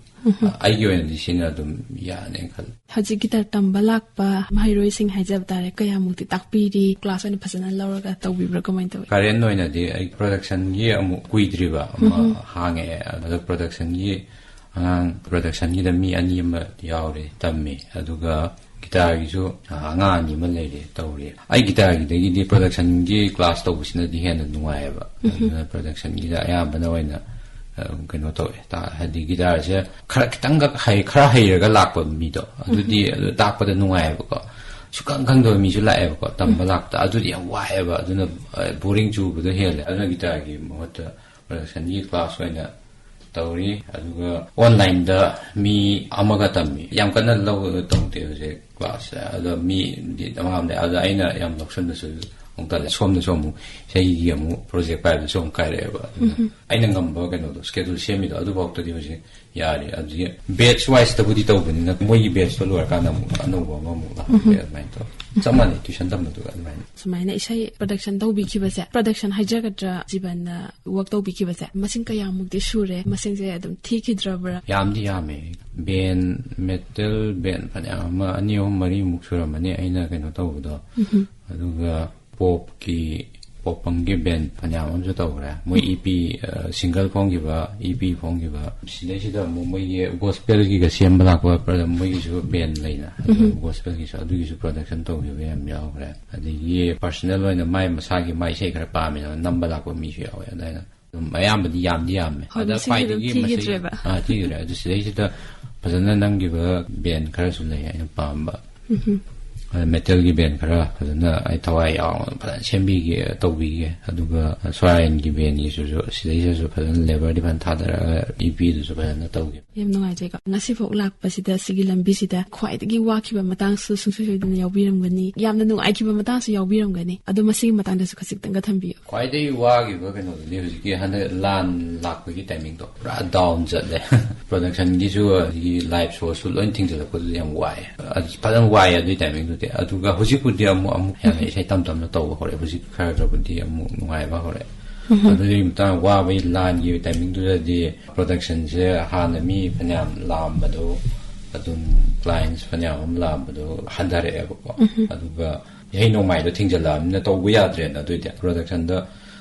ꯑꯩꯒꯤ ꯑꯣꯏꯅꯗꯤ ꯁꯤꯅ ꯑꯗꯨꯝ ꯌꯥꯅꯦꯅ ꯈꯜꯂꯦ꯫ ꯍꯧꯖꯤꯛ ꯒꯤꯇꯥꯔ ꯇꯝꯕ ꯂꯥꯛꯄ ꯃꯍꯩꯔꯣꯏꯁꯤꯡ ꯍꯥꯏꯖꯕ ꯇꯥꯔꯦ, ꯀꯌꯥꯃꯨꯛꯇꯤ ꯇꯥꯛꯄꯤꯔꯤ? ꯀ꯭ꯂꯥꯁ ꯑꯣꯏꯅ ꯐꯖꯅ ꯂꯧꯔꯒ ꯇꯧꯕꯤꯕ꯭ꯔꯥ? ꯀꯃꯥꯏꯅ ꯇꯧꯏ? ꯀꯔꯦꯟ ꯑꯣꯏꯅꯗꯤ ꯑꯩ ꯄ꯭ꯔꯗꯛꯁꯟꯒꯤ ꯑꯃꯨꯛ ꯀꯨꯏꯗ꯭ꯔꯤꯕ ꯑꯃ ꯍꯥꯡꯉꯛꯑꯦ꯫ ꯑꯗꯣ ꯄ꯭ꯔꯗꯛꯁꯟꯒꯤ ꯑꯉꯥꯡ, ꯄ꯭ꯔꯗꯛꯁꯟꯒꯤꯗ ꯃꯤ ꯑꯅꯤ ꯑꯃ ꯌꯥꯎꯔꯦ, ꯇꯝꯃꯤ꯫ ꯑꯗꯨꯒ ꯒꯤꯇꯥꯔꯒꯤꯁꯨ ꯑꯉꯥꯡ ꯑꯅꯤ ꯑꯃ ꯂꯩꯔꯦ, ꯇꯧꯔꯤ꯫ ꯑꯩ ꯒꯤꯇꯥꯔꯒꯤꯗꯒꯤꯗꯤ ꯄ꯭ꯔꯗꯛꯁꯟꯒꯤ ꯀ꯭ꯂꯥꯁ ꯇꯧꯕꯁꯤꯅꯗꯤ ꯍꯦꯟꯅ ꯅꯨꯡꯉꯥꯏꯌꯦꯕ꯫ ꯑꯗꯨꯅ ꯄ꯭ꯔꯗꯛꯁꯟꯒꯤꯗ ꯑꯌꯥꯝꯕꯅ ꯑꯣꯏꯅ, ꯑ, ꯀꯩꯅꯣ ꯇꯧꯋꯦ꯫ ꯇꯥ-, ꯍꯥꯏꯗꯤ ꯒꯤꯇꯥꯔꯁꯦ ꯈꯔ, ꯈꯤꯇꯪꯈꯛ ꯍꯩ-, ꯈꯔ ꯍꯩꯔꯒ ꯂꯥꯛꯄ ꯃꯤꯗꯣ, ꯑꯗꯨꯗꯤ ꯑꯗꯨ ꯇꯥꯛꯄꯗ ꯅꯨꯡꯉꯥꯏꯌꯦꯕꯀꯣ꯫ ꯁꯨꯛꯈꯪ ꯈꯪꯗꯕ ꯃꯤꯁꯨ ꯂꯥꯛꯑꯦꯕꯀꯣ, ꯇꯝꯕ ꯂꯥꯛꯄꯗ꯫ ꯑꯗꯨꯗꯤ ꯌꯥꯝ ꯋꯥꯏꯑꯦꯕ, ꯑꯗꯨꯅ, ꯑ, ꯕꯣꯔꯤꯡ ꯆꯨꯕꯗꯣ ꯍꯦꯜꯂꯦ꯫ ꯑꯗꯨꯅ ꯒꯤꯇꯥꯔꯒꯤ ꯃꯍꯨꯠꯇ ꯄ꯭ꯔꯗꯛꯁꯟꯒꯤ ꯀ꯭ꯂꯥꯁ ꯑꯣꯏꯅ ꯇꯧꯔꯤ꯫ ꯑꯗꯨꯒ ꯑꯣꯟꯂꯥꯏꯟꯗ ꯃꯤ ꯑꯃꯒ ꯇꯝꯃꯤ꯫ ꯌꯥꯝ ꯀꯟꯅ ꯂꯧ-, ꯇꯧꯗꯦ ꯍꯧꯖꯤꯛ ꯀ꯭ꯂꯥꯁꯁꯦ꯫ ꯑꯗꯣ ꯃꯤꯗꯤ ꯑꯃ ꯑꯃ ꯂꯩ꯫ ꯑꯗꯣ ꯑꯩꯅ ꯌꯥꯝ ꯂꯧꯁꯟꯕꯁꯨ ꯑꯃꯨꯛ ꯇꯜꯂꯦ꯫ ꯁꯣꯝꯗꯁꯨ ꯑꯃꯨꯛ ꯏꯁꯩꯒꯤ ꯑꯃꯨꯛ ꯄ꯭ꯔꯣꯖꯦꯛ ꯄꯥꯏꯕꯗꯁꯨ ꯑꯃꯨꯛ ꯀꯥꯏꯔꯛꯑꯦꯕ꯫ ꯑꯗꯨꯅ ꯑꯩꯅ ꯉꯝꯕ ꯀꯩꯅꯣꯗꯣ, ꯁ꯭ꯀꯦꯗꯨꯜ ꯁꯦꯝꯃꯤꯗꯣ ꯑꯗꯨꯐꯥꯎꯗꯗꯤ ꯍꯧꯖꯤꯛ ꯌꯥꯔꯤ꯫ ꯑꯗꯨꯗꯤ ꯕꯦꯠꯁ ꯋꯥꯏꯁꯇꯕꯨꯗꯤ ꯇꯧꯕꯅꯤꯅ ꯃꯣꯏꯒꯤ ꯕꯦꯠꯁꯇꯣ ꯂꯣꯏꯔꯀꯥꯟꯗ ꯑꯃꯨꯛ ꯑꯅꯧꯕ ꯑꯃꯃꯨꯛ ꯂꯥꯛꯄ ꯑꯗꯨꯃꯥꯏꯅ ꯇꯧ꯫ ꯆꯞ ꯃꯥꯟꯅꯩ ꯇ꯭ꯋꯤꯁꯟ ꯇꯝꯕꯗꯨꯒ ꯑꯗꯨꯃꯥꯏꯅ꯫ ꯁꯨꯃꯥꯏꯅ ꯏꯁꯩ ꯄ꯭ꯔꯗꯛꯁꯟ ꯇꯧꯕꯤꯈꯤꯕꯁꯦ, ꯄ꯭ꯔꯗꯛꯁꯟ ꯍꯥꯏꯖꯒꯗ꯭ꯔꯥ, ꯖꯤꯕꯟꯅ ꯋꯥꯛ ꯇꯧꯕꯤꯈꯤꯕꯁꯦ ꯃꯁꯤꯡ ꯀꯌꯥꯃꯨꯛꯇꯤ ꯁꯨꯔꯦ? ꯃꯁꯤꯡꯁꯦ ꯑꯗꯨꯝ ꯊꯤꯈꯤꯗ꯭ꯔꯕ꯭ꯔꯥ? ꯌꯥꯝꯗꯤ ꯌꯥꯝꯃꯦ꯫ ꯕꯦꯟ, ꯃꯦꯇꯜ ꯕꯦꯟ ꯐꯅꯌꯥꯝ ꯑꯃ, ꯑꯅꯤ, ꯑꯍꯨꯝ, ꯃꯔꯤꯃꯨꯛ ꯁꯨꯔꯝꯃꯅꯤ ꯑꯩꯅ ꯀꯩꯅꯣ ꯇꯧꯕꯗꯣ꯫ ꯑꯗꯨꯒ ꯄꯣꯞꯀꯤ, ꯄꯣꯞ ꯄꯪꯒꯤ ꯕꯦꯟ ꯐꯅꯌꯥꯝ ꯑꯃꯁꯨ ꯇꯧꯈ꯭ꯔꯦ꯫ ꯃꯣꯏ ꯏ ꯄꯤ, ꯑ, ꯁꯤꯡꯒꯜ ꯐꯣꯡꯈꯤꯕ, ꯏ ꯄꯤ ꯐꯣꯡꯈꯤꯕ꯫ ꯁꯤꯗꯩꯁꯤꯗ ꯑꯃꯨꯛ ꯃꯣꯏꯒꯤ ꯒꯣꯁꯄꯦꯜꯒꯤꯒ ꯁꯦꯝꯕ ꯂꯥꯛꯄ ꯄ꯭ꯔ-, ꯃꯣꯏꯒꯤꯁꯨ ꯕꯦꯟ ꯂꯩꯅ꯫ ꯑꯗꯨ ꯒꯣꯁꯄꯦꯜꯒꯤꯁꯨ, ꯑꯗꯨꯒꯤꯁꯨ ꯄ꯭ꯔꯗꯛꯁꯟ ꯇꯧꯈꯤꯕ ꯌꯥꯝ ꯌꯥꯎꯈ꯭ꯔꯦ꯫ ꯑꯗꯒꯤ ꯄꯔꯁꯅꯦꯜ ꯑꯣꯏꯅ ꯃꯥꯏ ꯃꯁꯥꯒꯤ ꯃꯥꯏ ꯏꯁꯩ ꯈꯔ ꯄꯥꯝꯃꯦꯅ ꯅꯝꯕ ꯂꯥꯛꯄ ꯃꯤꯁꯨ ꯌꯥꯎꯋꯦ꯫ ꯑꯗꯨꯃꯥꯏꯅ ꯑꯗꯨꯝ ꯑꯌꯥꯝꯕꯗꯤ ꯌꯥꯝꯗꯤ ꯌꯥꯝꯃꯦ꯫ ꯍꯣꯏ, ꯑꯗ ꯃꯁꯤꯡꯗꯤ ꯑꯗꯨꯝ ꯈ꯭ꯋꯥꯏꯗꯒꯤ ꯃꯁꯤꯡ-, ꯊꯤꯈꯤꯗ꯭ꯔꯦꯕ꯫ ꯑꯥ, ꯊꯤꯈꯤꯗ꯭ꯔꯦ꯫ ꯑꯗꯨ ꯁꯤꯗꯩꯁꯤꯗ ꯐꯖꯅ ꯅꯝꯈꯤꯕ ꯕꯦꯟ ꯈꯔꯁꯨ ꯂꯩ ꯑꯩꯅ ꯄꯥꯝꯕ꯫ ꯑꯗ ꯃꯦꯇꯜꯒꯤ ꯕꯦꯟ ꯈꯔ ꯐꯖꯅ ꯑꯩ ꯊꯋꯥꯏ ꯌꯥꯎꯅ ꯐꯖꯅ ꯁꯦꯝꯕꯤꯒꯦ, ꯇꯧꯕꯤꯒꯦ꯫ ꯑꯗꯨꯒ ꯁꯣꯔꯥꯌꯟꯒꯤ ꯕꯦꯟꯒꯤꯁꯤꯁꯨ ꯁꯤꯗꯩꯁꯤꯗꯁꯨ ꯐꯖꯅ ꯂꯦꯕꯔꯗꯤ ꯐꯖꯅ ꯊꯥꯗꯔꯒ ꯏ ꯄꯤꯗꯨꯁꯨ ꯐꯖꯅ ꯇꯧꯒꯦ꯫ ꯌꯥꯝ ꯅꯨꯡꯉꯥꯏꯖꯩꯀꯣ꯫ ꯉꯁꯤꯐꯥꯎ ꯂꯥꯛꯄꯁꯤꯗ, ꯁꯤꯒꯤ ꯂꯝꯕꯤꯁꯤꯗ ꯈ꯭ꯋꯥꯏꯗꯒꯤ ꯋꯥꯈꯤꯕ ꯃꯇꯥꯡꯁꯨ ꯁꯨꯡꯁꯣꯏ ꯁꯣꯏꯗꯅ ꯌꯥꯎꯕꯤꯔꯝꯒꯅꯤ, ꯌꯥꯝꯅ ꯅꯨꯡꯉꯥꯏꯈꯤꯕ ꯃꯇꯥꯡꯁꯨ ꯌꯥꯎꯕꯤꯔꯝꯒꯅꯤ꯫ ꯑꯗꯣ ꯃꯁꯤꯒꯤ ꯃꯇꯥꯡꯗꯁꯨ ꯈꯖꯤꯛꯇꯪꯒ ꯊꯝꯕꯤꯌꯨ꯫ ꯈ꯭ꯋꯥꯏꯗꯒꯤ ꯋꯥꯈꯤꯕ ꯀꯩꯅꯣꯗꯨꯗꯤ ꯍꯧꯖꯤꯛꯀꯤ ꯍꯟꯗꯛ ꯂꯥꯟ ꯂꯥꯛꯄꯒꯤ ꯇꯥꯏꯃꯤꯡꯗꯣ ꯄꯨꯔꯥ ꯗꯥꯎꯟ ꯆꯠꯂꯦ꯫ ꯄ꯭ꯔꯗꯛꯁꯟꯒꯤꯁꯨ, ꯑꯗꯒꯤ ꯂꯥꯏꯚ ꯁꯣꯁꯨ ꯂꯣꯏ ꯊꯤꯡꯖꯤꯜꯂꯛꯄꯗꯨꯗꯤ ꯌꯥꯝ ꯋꯥꯏ꯫ ꯑꯗꯨ ꯐꯖꯅ ꯋꯥꯏ ꯑꯗꯨꯒꯤ ꯇꯥꯏꯃꯤꯡꯗꯨꯗꯤ꯫ ꯑꯗꯨꯒ ꯍꯧꯖꯤꯛꯄꯨꯗꯤ ꯑꯃꯨꯛ, ꯑꯃꯨꯛ ꯍꯦꯟꯅ ꯏꯁꯩ ꯇꯝ ꯇꯝꯅ ꯇꯧꯕ ꯍꯧꯔꯦ꯫ ꯍꯧꯖꯤꯛ ꯈꯔ ꯈꯔꯕꯨꯗꯤ ꯑꯃꯨꯛ ꯅꯨꯡꯉꯥꯏꯕ ꯍꯧꯔꯦ꯫ ꯑꯗꯨꯒꯤ ꯃꯇꯥꯡ ꯋꯥꯕꯒꯤ ꯂꯥꯟꯒꯤ ꯇꯥꯏꯃꯤꯡꯗꯨꯗꯗꯤ ꯄ꯭ꯔꯗꯛꯁꯟꯁꯦ ꯍꯥꯟꯅ ꯃꯤ ꯐꯅꯌꯥꯝ ꯂꯥꯛꯑꯝꯕꯗꯣ, ꯑꯗꯨꯝ ꯀ꯭ꯂꯥꯏꯟꯁ ꯐꯅꯌꯥꯝ ꯑꯃ ꯂꯥꯛꯑꯝꯕꯗꯣ ꯍꯟꯊꯔꯛꯑꯦꯕꯀꯣ꯫ ꯑꯗꯨꯒ ꯏꯁꯩ ꯅꯣꯡꯃꯥꯏꯗꯣ ꯊꯤꯡꯖꯤꯜꯂꯛꯑꯕꯅꯤꯅ ꯇꯧꯕ ꯌꯥꯗ꯭ꯔꯦꯅ꯫ ꯑꯗꯨꯏꯗꯤ ꯄ꯭ꯔꯗꯛꯁꯟꯗ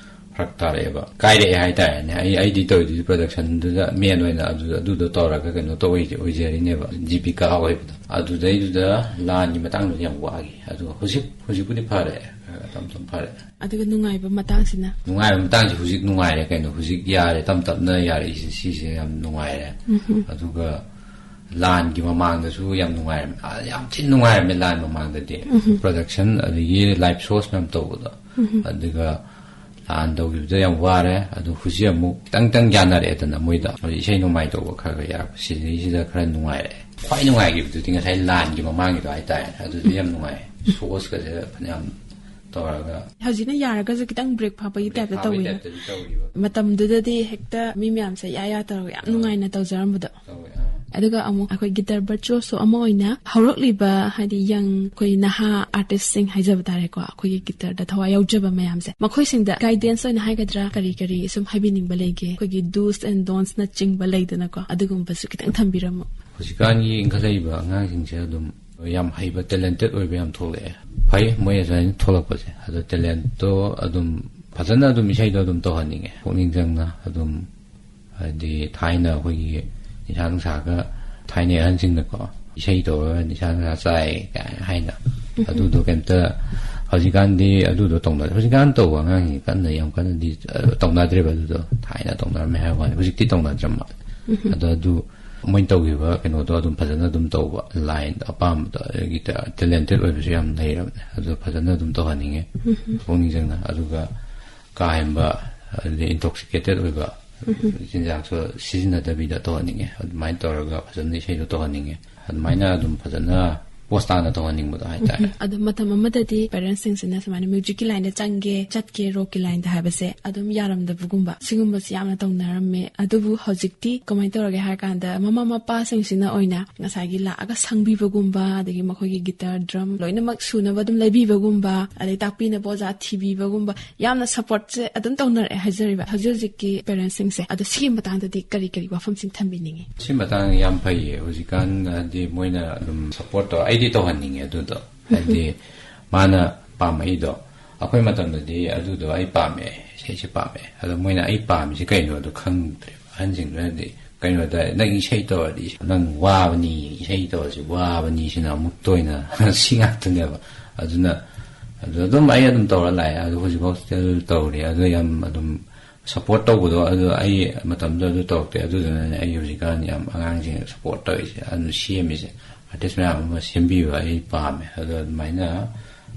ꯐꯔꯛ ꯇꯥꯔꯛꯑꯦꯕ, ꯀꯥꯏꯔꯛꯑꯦ ꯍꯥꯏꯇꯥꯔꯦꯅꯦ꯫ ꯑꯩ, ꯑꯩꯗꯤ ꯇꯧꯔꯤꯗꯨꯗꯤ ꯄ꯭ꯔꯗꯛꯁꯟꯗꯨꯗ ꯃꯦꯟ ꯑꯣꯏꯅ ꯑꯗꯨ, ꯑꯗꯨꯗꯣ ꯇꯧꯔꯒ ꯀꯩꯅꯣ ꯇꯧ ꯑꯣꯏꯖꯔꯤꯅꯦꯕ, ꯖꯤꯕꯤꯀꯥ ꯑꯣꯏꯕꯗꯣ꯫ ꯑꯗꯨꯗꯩꯗꯨꯗ ꯂꯥꯟꯒꯤ ꯃꯇꯥꯡꯗꯨꯗꯤ ꯌꯥꯝ ꯋꯥꯈꯤ꯫ ꯑꯗꯨꯒ ꯍꯧꯖꯤꯛ, ꯍꯧꯖꯤꯛꯄꯨꯗꯤ ꯐꯔꯦ, ꯈꯔ ꯇꯞ ꯇꯞ ꯐꯔꯦ꯫ ꯑꯗꯨꯒ ꯅꯨꯡꯉꯥꯏꯕ ꯃꯇꯥꯡꯁꯤꯅ? ꯅꯨꯡꯉꯥꯏꯕ ꯃꯇꯥꯡꯁꯦ ꯍꯧꯖꯤꯛ ꯅꯨꯡꯉꯥꯏꯔꯦ ꯀꯩꯅꯣ, ꯍꯧꯖꯤꯛ ꯌꯥꯔꯦ, ꯇꯞ ꯇꯞꯅ ꯌꯥꯔꯛꯏꯁꯦ, ꯁꯤꯁꯦ ꯌꯥꯝ ꯅꯨꯡꯉꯥꯏꯔꯦ꯫ ꯑꯗꯨꯒ ꯂꯥꯟꯒꯤ ꯃꯃꯥꯡꯗꯁꯨ ꯌꯥꯝ ꯅꯨꯡꯉꯥꯏꯔꯝꯃꯦ, ꯑꯥ, ꯌꯥꯝ ꯊꯤꯅ ꯅꯨꯡꯉꯥꯏꯔꯝꯃꯦ ꯂꯥꯟ ꯃꯃꯥꯡꯗꯗꯤ꯫ ꯄ꯭ꯔꯗꯛꯁꯟ ꯑꯗꯒꯤ ꯂꯥꯏꯚ ꯁꯣꯁ ꯃꯌꯥꯝ ꯇꯧꯕꯗꯣ꯫ ꯑꯗꯨꯒ ꯂꯥꯟ ꯇꯧꯈꯤꯕꯗ ꯌꯥꯝ ꯋꯥꯔꯦ꯫ ꯑꯗꯨ ꯍꯧꯖꯤꯛ ꯑꯃꯨꯛ ꯈꯤꯇꯪ ꯈꯤꯇꯪ ꯌꯥꯅꯔꯛꯑꯦꯗꯅ ꯃꯣꯏꯗ꯫ ꯍꯧꯖꯤꯛ ꯏꯁꯩ ꯅꯣꯡꯃꯥꯏ ꯇꯧꯕ ꯈꯔ ꯈꯔ ꯌꯥꯔꯛꯄ, ꯁꯤꯗꯩꯁꯤꯗ ꯈꯔ ꯅꯨꯡꯉꯥꯏꯔꯛꯑꯦ꯫ ꯈ꯭ꯋꯥꯏ ꯅꯨꯡꯉꯥꯏꯈꯤꯕꯗꯨꯗꯤ ꯉꯁꯥꯏ ꯂꯥꯟꯒꯤ ꯃꯃꯥꯡꯒꯤꯗꯣ ꯍꯥꯏꯇꯥꯔꯦ꯫ ꯑꯗꯨꯗꯤ ꯌꯥꯝ ꯅꯨꯡꯉꯥꯏ꯫ ꯁꯣꯁꯀꯁꯦ ꯐꯅꯌꯥꯝ ꯇꯧꯔꯒ ꯍꯧꯖꯤꯛꯅ ꯌꯥꯔꯒꯁꯨ ꯈꯤꯇꯪ ꯕ꯭ꯔꯦꯛ ꯐꯥꯕꯒꯤ ꯇꯥꯏꯞꯇ ꯐꯥꯕꯒꯤ ꯇꯧꯋꯤꯅꯦ꯫ ꯇꯥꯏꯞꯇꯗꯤ ꯇꯧꯔꯤꯕ꯫ ꯃꯇꯝꯗꯨꯗꯗꯤ ꯍꯦꯛꯇ ꯃꯤ ꯃꯌꯥꯝꯁꯦ ꯌꯥ ꯌꯥ ꯇꯧꯔꯒ ꯌꯥꯝ ꯅꯨꯡꯉꯥꯏꯅ ꯇꯧꯖꯔꯝꯕꯗꯣ꯫ ꯇꯧꯋꯦ, ꯑꯥ꯫ ꯑꯗꯨꯒ ꯑꯃꯨꯛ ꯑꯩꯈꯣꯏ ꯒꯤꯇꯔ ꯕꯔꯆꯨꯑꯣꯁꯣ ꯑꯃ ꯑꯣꯏꯅ ꯍꯧꯔꯛꯂꯤꯕ, ꯍꯥꯏꯗꯤ ꯌꯪ, ꯑꯩꯈꯣꯏ ꯅꯍꯥ ꯑꯥꯔꯇꯤꯁꯁꯤꯡ ꯍꯥꯏꯖꯕ ꯇꯥꯔꯦꯀꯣ, ꯑꯩꯈꯣꯏꯒꯤ ꯒꯤꯇꯔꯗ ꯊꯋꯥꯏ ꯌꯥꯎꯖꯕ ꯃꯌꯥꯝꯁꯦ, ꯃꯈꯣꯏꯁꯤꯡꯗ ꯒꯥꯏꯗꯦꯟꯁ ꯑꯣꯏꯅ ꯍꯥꯏꯒꯗ꯭ꯔꯥ, ꯀꯔꯤ ꯀꯔꯤ ꯁꯨꯝ ꯍꯥꯏꯕꯤꯅꯤꯡꯕ ꯂꯩꯒꯦ? ꯑꯩꯈꯣꯏꯒꯤ do's and don'tsꯅ ꯆꯤꯡꯕ ꯂꯩꯗꯅꯀꯣ, ꯑꯗꯨꯒꯨꯝꯕꯁꯨ ꯈꯤꯇꯪ ꯊꯝꯕꯤꯔꯝꯃꯣ꯫ ꯍꯧꯖꯤꯛꯀꯥꯟꯒꯤ ꯏꯟꯈꯠꯂꯛꯏꯕ ꯑꯉꯥꯡꯁꯤꯡꯁꯦ ꯑꯗꯨꯝ ꯌꯥꯝ ꯍꯩꯕ, ꯇꯦꯂꯦꯟꯇꯦꯠ ꯑꯣꯏꯕ ꯌꯥꯝ ꯊꯣꯛꯂꯛꯑꯦ꯫ ꯐꯩ, ꯃꯣꯏ ꯑꯁꯨꯃꯥꯏꯅ ꯊꯣꯛꯂꯛꯄꯁꯦ꯫ ꯑꯗꯣ ꯇꯦꯂꯦꯟꯠꯇꯣ ꯑꯗꯨꯝ ꯐꯖꯅ ꯑꯗꯨꯝ ꯏꯁꯩꯗꯣ ꯑꯗꯨꯝ ꯇꯧꯍꯟꯅꯤꯡꯉꯦ, ꯄꯨꯛꯅꯤꯡ ꯆꯪꯅ ꯑꯗꯨꯝ꯫ ꯍꯥꯏꯗꯤ ꯊꯥꯏꯅ ꯑꯩꯈꯣꯏꯒꯤ ꯅꯤꯁꯥ ꯅꯨꯡꯁꯥꯒ ꯊꯥꯏꯅꯩ ꯑꯍꯟꯁꯤꯡꯅꯀꯣ, ꯏꯁꯩ ꯇꯧꯔꯒ ꯅꯤꯁꯥ ꯅꯨꯡꯁꯥ ꯆꯥꯏ ꯀꯥꯏꯅ ꯍꯥꯏꯅ, ꯑꯗꯨꯗꯣ ꯀꯩꯝꯇ ꯍꯧꯖꯤꯛꯀꯥꯟꯗꯤ ꯑꯗꯨꯗꯣ ꯇꯧꯅꯗ꯭ꯔꯦ꯫ ꯍꯧꯖꯤꯛꯀꯥꯟ ꯇꯧꯕ ꯑꯉꯥꯡꯁꯤꯡ ꯀꯟꯅ ꯌꯥꯝ ꯀꯟꯅꯗꯤ, ꯑ, ꯇꯧꯅꯗ꯭ꯔꯦꯕ꯫ ꯑꯗꯨꯗꯣ ꯊꯥꯏꯅ ꯇꯧꯅꯔꯝꯃꯦ ꯍꯥꯏꯕ ꯋꯥꯅꯤ, ꯍꯧꯖꯤꯛꯇꯤ ꯇꯧꯅꯗ꯭ꯔ ꯃꯥꯜꯂꯦ꯫ ꯑꯗꯣ ꯑꯗꯨ ꯃꯣꯏꯅ ꯇꯧꯈꯤꯕ ꯀꯩꯅꯣꯗꯣ ꯑꯗꯨꯝ ꯐꯖꯅ ꯑꯗꯨꯝ ꯇꯧꯕ, ꯂꯥꯏꯟ ꯑꯄꯥꯝꯕꯗꯣ, ꯑꯗꯒꯤ ꯇꯦꯂꯦꯟꯇꯦꯠ ꯑꯣꯏꯕꯁꯨ ꯌꯥꯝ ꯂꯩꯔꯕꯅꯦ꯫ ꯑꯗꯣ ꯐꯖꯅ ꯑꯗꯨꯝ ꯇꯧꯍꯟꯅꯤꯡꯉꯦ, ꯄꯨꯛꯅꯤꯡ ꯆꯪꯅ꯫ ꯑꯗꯨꯒ ꯀꯥ ꯍꯦꯟꯕ, ꯑꯗꯨꯗꯤ ꯏꯟꯇꯣꯛꯁꯤꯀꯦꯇꯦꯠ ꯑꯣꯏꯕ ꯆꯤꯟꯖꯥꯛꯁꯨ ꯁꯤꯖꯤꯟꯅꯗꯕꯤꯗ ꯇꯧꯍꯟꯅꯤꯡꯉꯦ꯫ ꯑꯗꯨꯃꯥꯏꯅ ꯇꯧꯔꯒ ꯐꯖꯅ ꯏꯁꯩꯗꯣ ꯇꯧꯍꯟꯅꯤꯡꯉꯦ꯫ ꯑꯗꯨꯃꯥꯏꯅ ꯑꯗꯨꯝ ꯐꯖꯅ ꯄꯣꯁ ꯇꯥꯅ ꯇꯧꯍꯟꯅꯤꯡꯕꯗꯣ ꯍꯥꯏꯇꯥꯔꯦ꯫ ꯑꯗꯣ ꯃꯇꯝ ꯑꯃꯗꯗꯤ ꯄꯦꯔꯦꯟꯁꯁꯤꯡꯁꯤꯅ ꯁꯨꯃꯥꯏꯅ ꯃ꯭ꯌꯨꯖꯤꯛꯀꯤ ꯂꯥꯏꯟꯗ ꯆꯪꯒꯦ, ꯆꯠꯀꯦ, ꯔꯣꯛꯀꯤ ꯂꯥꯏꯟꯗ ꯍꯥꯏꯕꯁꯦ ꯑꯗꯨꯝ ꯌꯥꯔꯝꯗꯕꯒꯨꯝꯕ, ꯁꯤꯒꯨꯝꯕꯁꯦ ꯌꯥꯝꯅ ꯇꯧꯅꯔꯝꯃꯦ꯫ ꯑꯗꯨꯕꯨ ꯍꯧꯖꯤꯛꯇꯤ ꯀꯃꯥꯏꯅ ꯇꯧꯔꯒꯦ ꯍꯥꯏꯔ ꯀꯥꯟꯗ, ꯃꯃꯥ ꯃꯄꯥꯁꯤꯡꯁꯤꯅ ꯑꯣꯏꯅ ꯉꯁꯥꯏꯒꯤ ꯂꯥꯛꯑꯒ ꯁꯪꯕꯤꯕꯒꯨꯝꯕ, ꯑꯗꯒꯤ ꯃꯈꯣꯏꯒꯤ ꯒꯤꯇꯔ, ꯗ꯭ꯔꯝ ꯂꯣꯏꯅꯃꯛ ꯁꯨꯅꯕ ꯑꯗꯨꯝ ꯂꯩꯕꯤꯕꯒꯨꯝꯕ, ꯑꯗꯩ ꯇꯥꯛꯄꯤꯅꯕ ꯑꯣꯖꯥ ꯊꯤꯕꯤꯕꯒꯨꯝꯕ, ꯌꯥꯝꯅ ꯁꯞꯄꯣꯔꯠꯁꯦ ꯑꯗꯨꯝ ꯇꯧꯅꯔꯛꯑꯦ ꯍꯥꯏꯖꯔꯤꯕ ꯍꯧꯖꯤꯛ ꯍꯧꯖꯤꯛꯀꯤ ꯄꯦꯔꯦꯟꯁꯁꯤꯡꯁꯦ꯫ ꯑꯗꯣ ꯁꯤꯒꯤ ꯃꯇꯥꯡꯗꯗꯤ ꯀꯔꯤ ꯀꯔꯤ ꯋꯥꯐꯝꯁꯤꯡ ꯊꯝꯕꯤꯅꯤꯡꯉꯤ? ꯁꯤ ꯃꯇꯥꯡꯗ ꯌꯥꯝ ꯐꯩꯌꯦ꯫ ꯍꯧꯖꯤꯛꯀꯥꯟ ꯍꯥꯏꯗꯤ ꯃꯣꯏꯅ ꯑꯗꯨꯝ ꯁꯞꯄꯣꯔꯠ ꯇꯧ, ꯑꯩꯗꯤ ꯇꯧꯍꯟꯅꯤꯡꯉꯦ ꯑꯗꯨꯗꯣ꯫ ꯍꯥꯏꯗꯤ ꯃꯥꯅ ꯄꯥꯝꯃꯛꯏꯗꯣ, ꯑꯩꯈꯣꯏ ꯃꯇꯝꯗꯗꯤ ꯑꯗꯨꯗꯣ ꯑꯩ ꯄꯥꯝꯃꯦ, ꯏꯁꯩꯁꯦ ꯄꯥꯝꯃꯦ, ꯑꯗꯣ ꯃꯣꯏꯅ ꯑꯩ ꯄꯥꯝꯃꯤꯁꯦ ꯀꯩꯅꯣꯗꯣ ꯈꯪꯗ꯭ꯔꯦꯕ꯫ ꯑꯍꯟꯁꯤꯡꯗꯨꯅꯗꯤ ꯀꯩꯅꯣꯗ, "ꯅꯪ ꯏꯁꯩ ꯇꯧꯔꯗꯤ ꯅꯪ ꯋꯥꯕꯅꯤ, ꯏꯁꯩ ꯇꯧꯔꯁꯤ ꯋꯥꯕꯅꯤ" ꯁꯤꯅ ꯑꯃꯨꯛ ꯇꯣꯏꯅ ꯁꯤ ꯉꯥꯛꯇꯅꯦꯕ꯫ ꯑꯗꯨꯅ ꯑꯗꯨ ꯑꯗꯨꯝ ꯑꯩ ꯑꯗꯨꯝ ꯇꯧꯔ ꯂꯥꯛꯑꯦ꯫ ꯑꯗꯨ ꯍꯧꯖꯤꯛꯐꯥꯎ still ꯇꯧꯔꯤ꯫ ꯑꯗꯨ ꯌꯥꯝ ꯑꯗꯨꯝ ꯁꯞꯄꯣꯔꯠ ꯇꯧꯕꯗꯣ, ꯑꯗꯨ ꯑꯩ ꯃꯇꯝꯗꯨꯗ ꯑꯗꯨ ꯇꯧꯔꯛꯇꯦ꯫ ꯑꯗꯨꯗꯨꯅꯅꯦ ꯑꯩ ꯍꯧꯖꯤꯛꯀꯥꯟ ꯌꯥꯝ ꯑꯉꯥꯡꯁꯤꯡ ꯁꯞꯄꯣꯔꯠ ꯇꯧꯔꯤꯁꯦ, ꯑꯗꯨ ꯁꯦꯝꯃꯤꯁꯦ꯫ ꯑꯥꯔꯇꯤꯁ ꯃꯌꯥꯝ ꯑꯃ ꯁꯦꯝꯕꯤꯕ ꯑꯩ ꯄꯥꯝꯃꯦ꯫ ꯑꯗꯣ ꯑꯗꯨꯃꯥꯏꯅ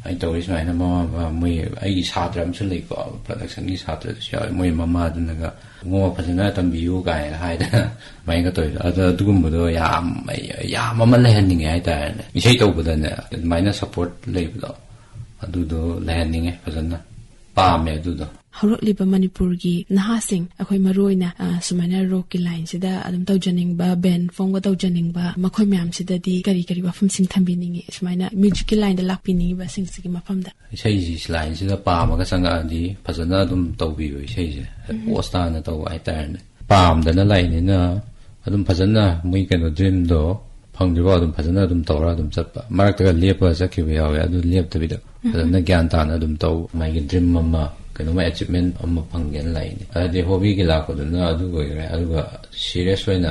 ꯑꯩ ꯇꯧꯔꯤ ꯁꯨꯃꯥꯏꯅ, ꯃꯃꯥ ꯃꯄꯥ, ꯃꯣꯏ ꯑꯩꯒꯤ ꯁꯥꯇ꯭ꯔ ꯑꯃꯁꯨ ꯂꯩꯀꯣ, ꯄ꯭ꯔꯗꯛꯁꯟꯒꯤ ꯁꯥꯇ꯭ꯔꯗꯨꯁꯨ ꯌꯥꯎꯋꯦ꯫ ꯃꯣꯏ ꯃꯃꯥꯗꯨꯅꯒ, "ꯏꯕꯨꯡꯉꯣ, ꯐꯖꯅ ꯇꯝꯕꯤꯌꯨ" ꯀꯥꯏꯅ ꯍꯥꯏꯗꯅ ꯑꯗꯨꯃꯥꯏꯅꯒ ꯇꯧꯔꯤꯗꯣ꯫ ꯑꯗꯣ ꯑꯗꯨꯒꯨꯝꯕꯗꯣ ꯌꯥꯝ, ꯌꯥꯝ ꯑꯃ ꯂꯩꯍꯟꯅꯤꯡꯉꯦ ꯍꯥꯏꯇꯥꯔꯦꯅꯦ꯫ ꯏꯁꯩ ꯇꯧꯕꯗꯅꯦ ꯑꯗꯨꯃꯥꯏꯅ ꯁꯞꯄꯣꯔꯠ ꯂꯩꯕꯗꯣ ꯑꯗꯨꯗꯣ ꯂꯩꯍꯟꯅꯤꯡꯉꯦ, ꯐꯖꯅ ꯄꯥꯝꯃꯦ ꯑꯗꯨꯗꯣ꯫ ꯍꯧꯔꯛꯂꯤꯕ ꯃꯅꯤꯄꯨꯔꯒꯤ ꯅꯍꯥꯁꯤꯡ, ꯑꯩꯈꯣꯏ ꯃꯔꯨ ꯑꯣꯏꯅ, ꯑ, ꯁꯨꯃꯥꯏꯅ ꯔꯣꯛꯀꯤ ꯂꯥꯏꯟꯁꯤꯗ ꯑꯗꯨꯝ ꯇꯧꯖꯅꯤꯡꯕ, ꯕꯦꯟ ꯐꯣꯝꯒ ꯇꯧꯖꯅꯤꯡꯕ, ꯃꯈꯣꯏ ꯃꯌꯥꯝꯁꯤꯗꯗꯤ ꯀꯔꯤ ꯀꯔꯤ ꯋꯥꯐꯝꯁꯤꯡ ꯊꯝꯕꯤꯅꯤꯡꯉꯤ, ꯁꯨꯃꯥꯏꯅ ꯃ꯭ꯌꯨꯖꯤꯛꯀꯤ ꯂꯥꯏꯟꯗ ꯂꯥꯛꯄꯤꯅꯤꯡꯉꯤꯕꯁꯤꯡꯁꯤꯒꯤ ꯃꯐꯝꯗ? ꯏꯁꯩꯁꯤ ꯂꯥꯏꯟꯁꯤꯗ ꯄꯥꯝꯃꯒ ꯆꯪꯉꯛꯑꯗꯤ ꯐꯖꯅ ꯑꯗꯨꯝ ꯇꯧꯕꯤꯌꯣ ꯏꯁꯩꯁꯦ꯫ ꯎꯝ꯫ ꯄꯣꯁ ꯇꯥꯅ ꯇꯧꯕ ꯍꯥꯏꯇꯥꯔꯦꯅꯦ꯫ ꯄꯥꯝꯗꯅ ꯂꯥꯛꯏꯅꯤꯅ ꯑꯗꯨꯝ ꯐꯖꯅ ꯃꯣꯏ ꯀꯩꯅꯣ ꯗ꯭ꯔꯤꯝꯗꯣ ꯐꯪꯗ꯭ꯔꯤꯐꯥꯎ ꯑꯗꯨꯝ ꯐꯖꯅ ꯑꯗꯨꯝ ꯇꯧꯔ ꯑꯗꯨꯝ ꯆꯠꯄ꯫ ꯃꯔꯛꯇꯒ ꯂꯦꯞꯄꯒ ꯆꯠꯈꯤꯕ ꯌꯥꯎꯋꯦ, ꯑꯗꯨ ꯂꯦꯞꯇꯕꯤꯗ ꯐꯖꯅ ꯒ꯭ꯌꯥꯟ ꯇꯥꯅ ꯑꯗꯨꯝ ꯇꯧ꯫ ꯃꯥꯒꯤ ꯗ꯭ꯔꯤꯝ ꯑꯃ, ꯀꯩꯅꯣꯝꯃ ꯑꯦꯆꯤꯞꯃꯦꯟ ꯑꯃ ꯐꯪꯒꯦꯅ ꯂꯥꯛꯏꯅꯦ꯫ ꯑꯗꯨꯗꯤ ꯍꯣꯕꯤꯒꯤ ꯂꯥꯛꯄꯗꯨꯅ ꯑꯗꯨ ꯑꯣꯏꯈ꯭ꯔꯦ꯫ ꯑꯗꯨꯒ ꯁꯤꯔꯤꯌꯁ ꯑꯣꯏꯅ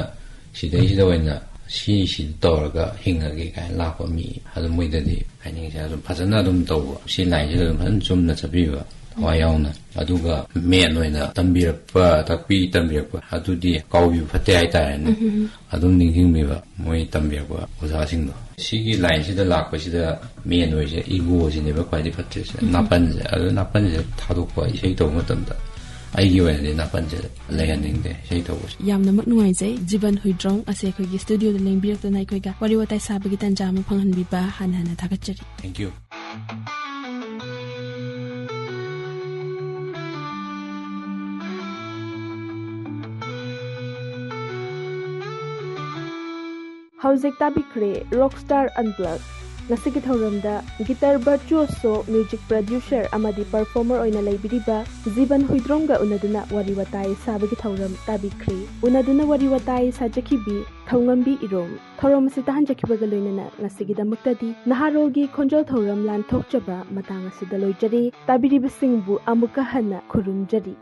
ꯁꯤꯗꯩꯁꯤꯗ ꯑꯣꯏꯅ ꯁꯤꯁꯤꯗ ꯇꯧꯔꯒ ꯍꯤꯡꯉꯒꯦ ꯀꯥꯏꯅ ꯂꯥꯛꯄ ꯃꯤ, ꯑꯗꯨ ꯃꯣꯏꯗꯗꯤ ꯍꯥꯏꯅꯤꯡꯉꯤꯁꯦ ꯑꯗꯨꯝ ꯐꯖꯅ ꯑꯗꯨꯝ ꯇꯧꯕ, ꯁꯤ ꯂꯥꯏꯟꯁꯤꯗ ꯑꯗꯨꯝ ꯐꯖꯅ ꯆꯨꯝꯅ ꯆꯠꯄꯤꯕ ꯊꯋꯥꯏ ꯌꯥꯎꯅ꯫ ꯑꯗꯨꯒ ꯃꯦꯟ ꯑꯣꯏꯅ ꯇꯝꯕꯤꯔꯛꯄ, ꯇꯥꯛꯄꯤ ꯇꯝꯕꯤꯔꯛꯄ ꯑꯗꯨꯗꯤ ꯀꯥꯎꯕꯤꯕ ꯐꯠꯇꯦ ꯍꯥꯏꯇꯥꯔꯦꯅꯦ꯫ ꯎꯝ꯫ ꯑꯗꯨꯝ ꯅꯤꯡꯁꯤꯡꯕꯤꯕ ꯃꯣꯏ ꯇꯝꯕꯤꯔꯛꯄ ꯑꯣꯖꯥꯁꯤꯡꯗꯣ꯫ ꯁꯤꯒꯤ ꯂꯥꯏꯟꯁꯤꯗ ꯂꯥꯛꯄꯁꯤꯗ ꯃꯦꯟ ꯑꯣꯏꯔꯤꯁꯦ ꯏꯒꯣꯁꯤꯅꯦꯕ ꯈ꯭ꯋꯥꯏꯗꯒꯤ ꯐꯠꯇ꯭ꯔꯤꯁꯦ꯫ ꯎꯝ꯫ ꯅꯥꯄꯟꯁꯦ, ꯑꯗꯨ ꯅꯥꯄꯟꯁꯦ ꯊꯥꯗꯣꯛꯄ ꯏꯁꯩ ꯇꯧꯕ ꯃꯇꯝꯗ ꯑꯩꯒꯤ ꯑꯣꯏꯅꯗꯤ ꯅꯥꯄꯟꯁꯦ ꯂꯩꯍꯟꯅꯤꯡꯗꯦ ꯏꯁꯩ ꯇꯧꯕꯁꯦ꯫ ꯌꯥꯝꯅꯃꯛ ꯅꯨꯡꯉꯥꯏꯖꯩ, ꯖꯤꯕꯟ ꯍꯨꯏꯗ꯭ꯔꯣꯡ ꯑꯁꯦ ꯑꯩꯈꯣꯏꯒꯤ ꯁ꯭ꯇꯨꯗꯤꯑꯣꯗ ꯂꯦꯡꯕꯤꯔꯛꯇꯨꯅ ꯑꯩꯈꯣꯏꯒ ꯋꯥꯔꯤ ꯋꯥꯇꯥꯏ ꯁꯥꯕꯒꯤ ꯇꯥꯟꯖꯥ ꯑꯃ ꯐꯪꯍꯟꯕꯤꯕ ꯍꯟꯅ ꯍꯟꯅ ꯊꯥꯒꯠꯆꯔꯤ꯫ Thank you. ꯍꯧꯖꯤꯛ ꯇꯥꯕꯤꯈ꯭ꯔꯦ ꯔꯣꯛꯁ꯭ꯇꯥꯔ ꯑꯟꯄ꯭ꯂꯒ꯫ ꯉꯁꯤꯒꯤ ꯊꯧꯔꯝꯗ ꯒꯤꯇꯔ ꯚꯔꯆꯨꯑꯣꯁꯣ, ꯃ꯭ꯌꯨꯖꯤꯛ ꯄ꯭ꯔꯗ꯭ꯌꯨꯁꯔ ꯑꯃꯗꯤ ꯄꯔꯐꯣꯔꯃꯔ ꯑꯣꯏꯅ ꯂꯩꯕꯤꯔꯤꯕ ꯖꯤꯕꯟ ꯍꯨꯏꯗ꯭ꯔꯣꯡꯒ ꯎꯅꯗꯨꯅ ꯋꯥꯔꯤ ꯋꯥꯇꯥꯏ ꯁꯥꯕꯒꯤ ꯊꯧꯔꯝ ꯇꯥꯕꯤꯈ꯭ꯔꯦ꯫ ꯎꯅꯗꯨꯅ ꯋꯥꯔꯤ ꯋꯥꯇꯥꯏ ꯁꯥꯖꯈꯤꯕꯤ ꯊꯧꯉꯝꯕꯤ ꯏꯔꯣꯝ꯫ ꯊꯧꯔꯝ ꯑꯁꯤ ꯇꯥꯍꯟꯖꯈꯤꯕꯒ ꯂꯣꯏꯅꯅ ꯉꯁꯤꯒꯤꯗꯃꯛꯇꯗꯤ ꯅꯍꯥꯔꯣꯜꯒꯤ ꯈꯣꯟꯖꯦꯜ ꯊꯧꯔꯝ ꯂꯥꯟꯊꯣꯛꯆꯕ ꯃꯇꯥꯡ ꯑꯁꯤꯗ ꯂꯣꯏꯖꯔꯦ꯫ ꯇꯥꯕꯤꯔꯤꯕꯁꯤꯡꯕꯨ ꯑꯃꯨꯛꯀ ꯍꯟꯅ ꯈꯨꯔꯨꯝꯖꯔꯤ꯫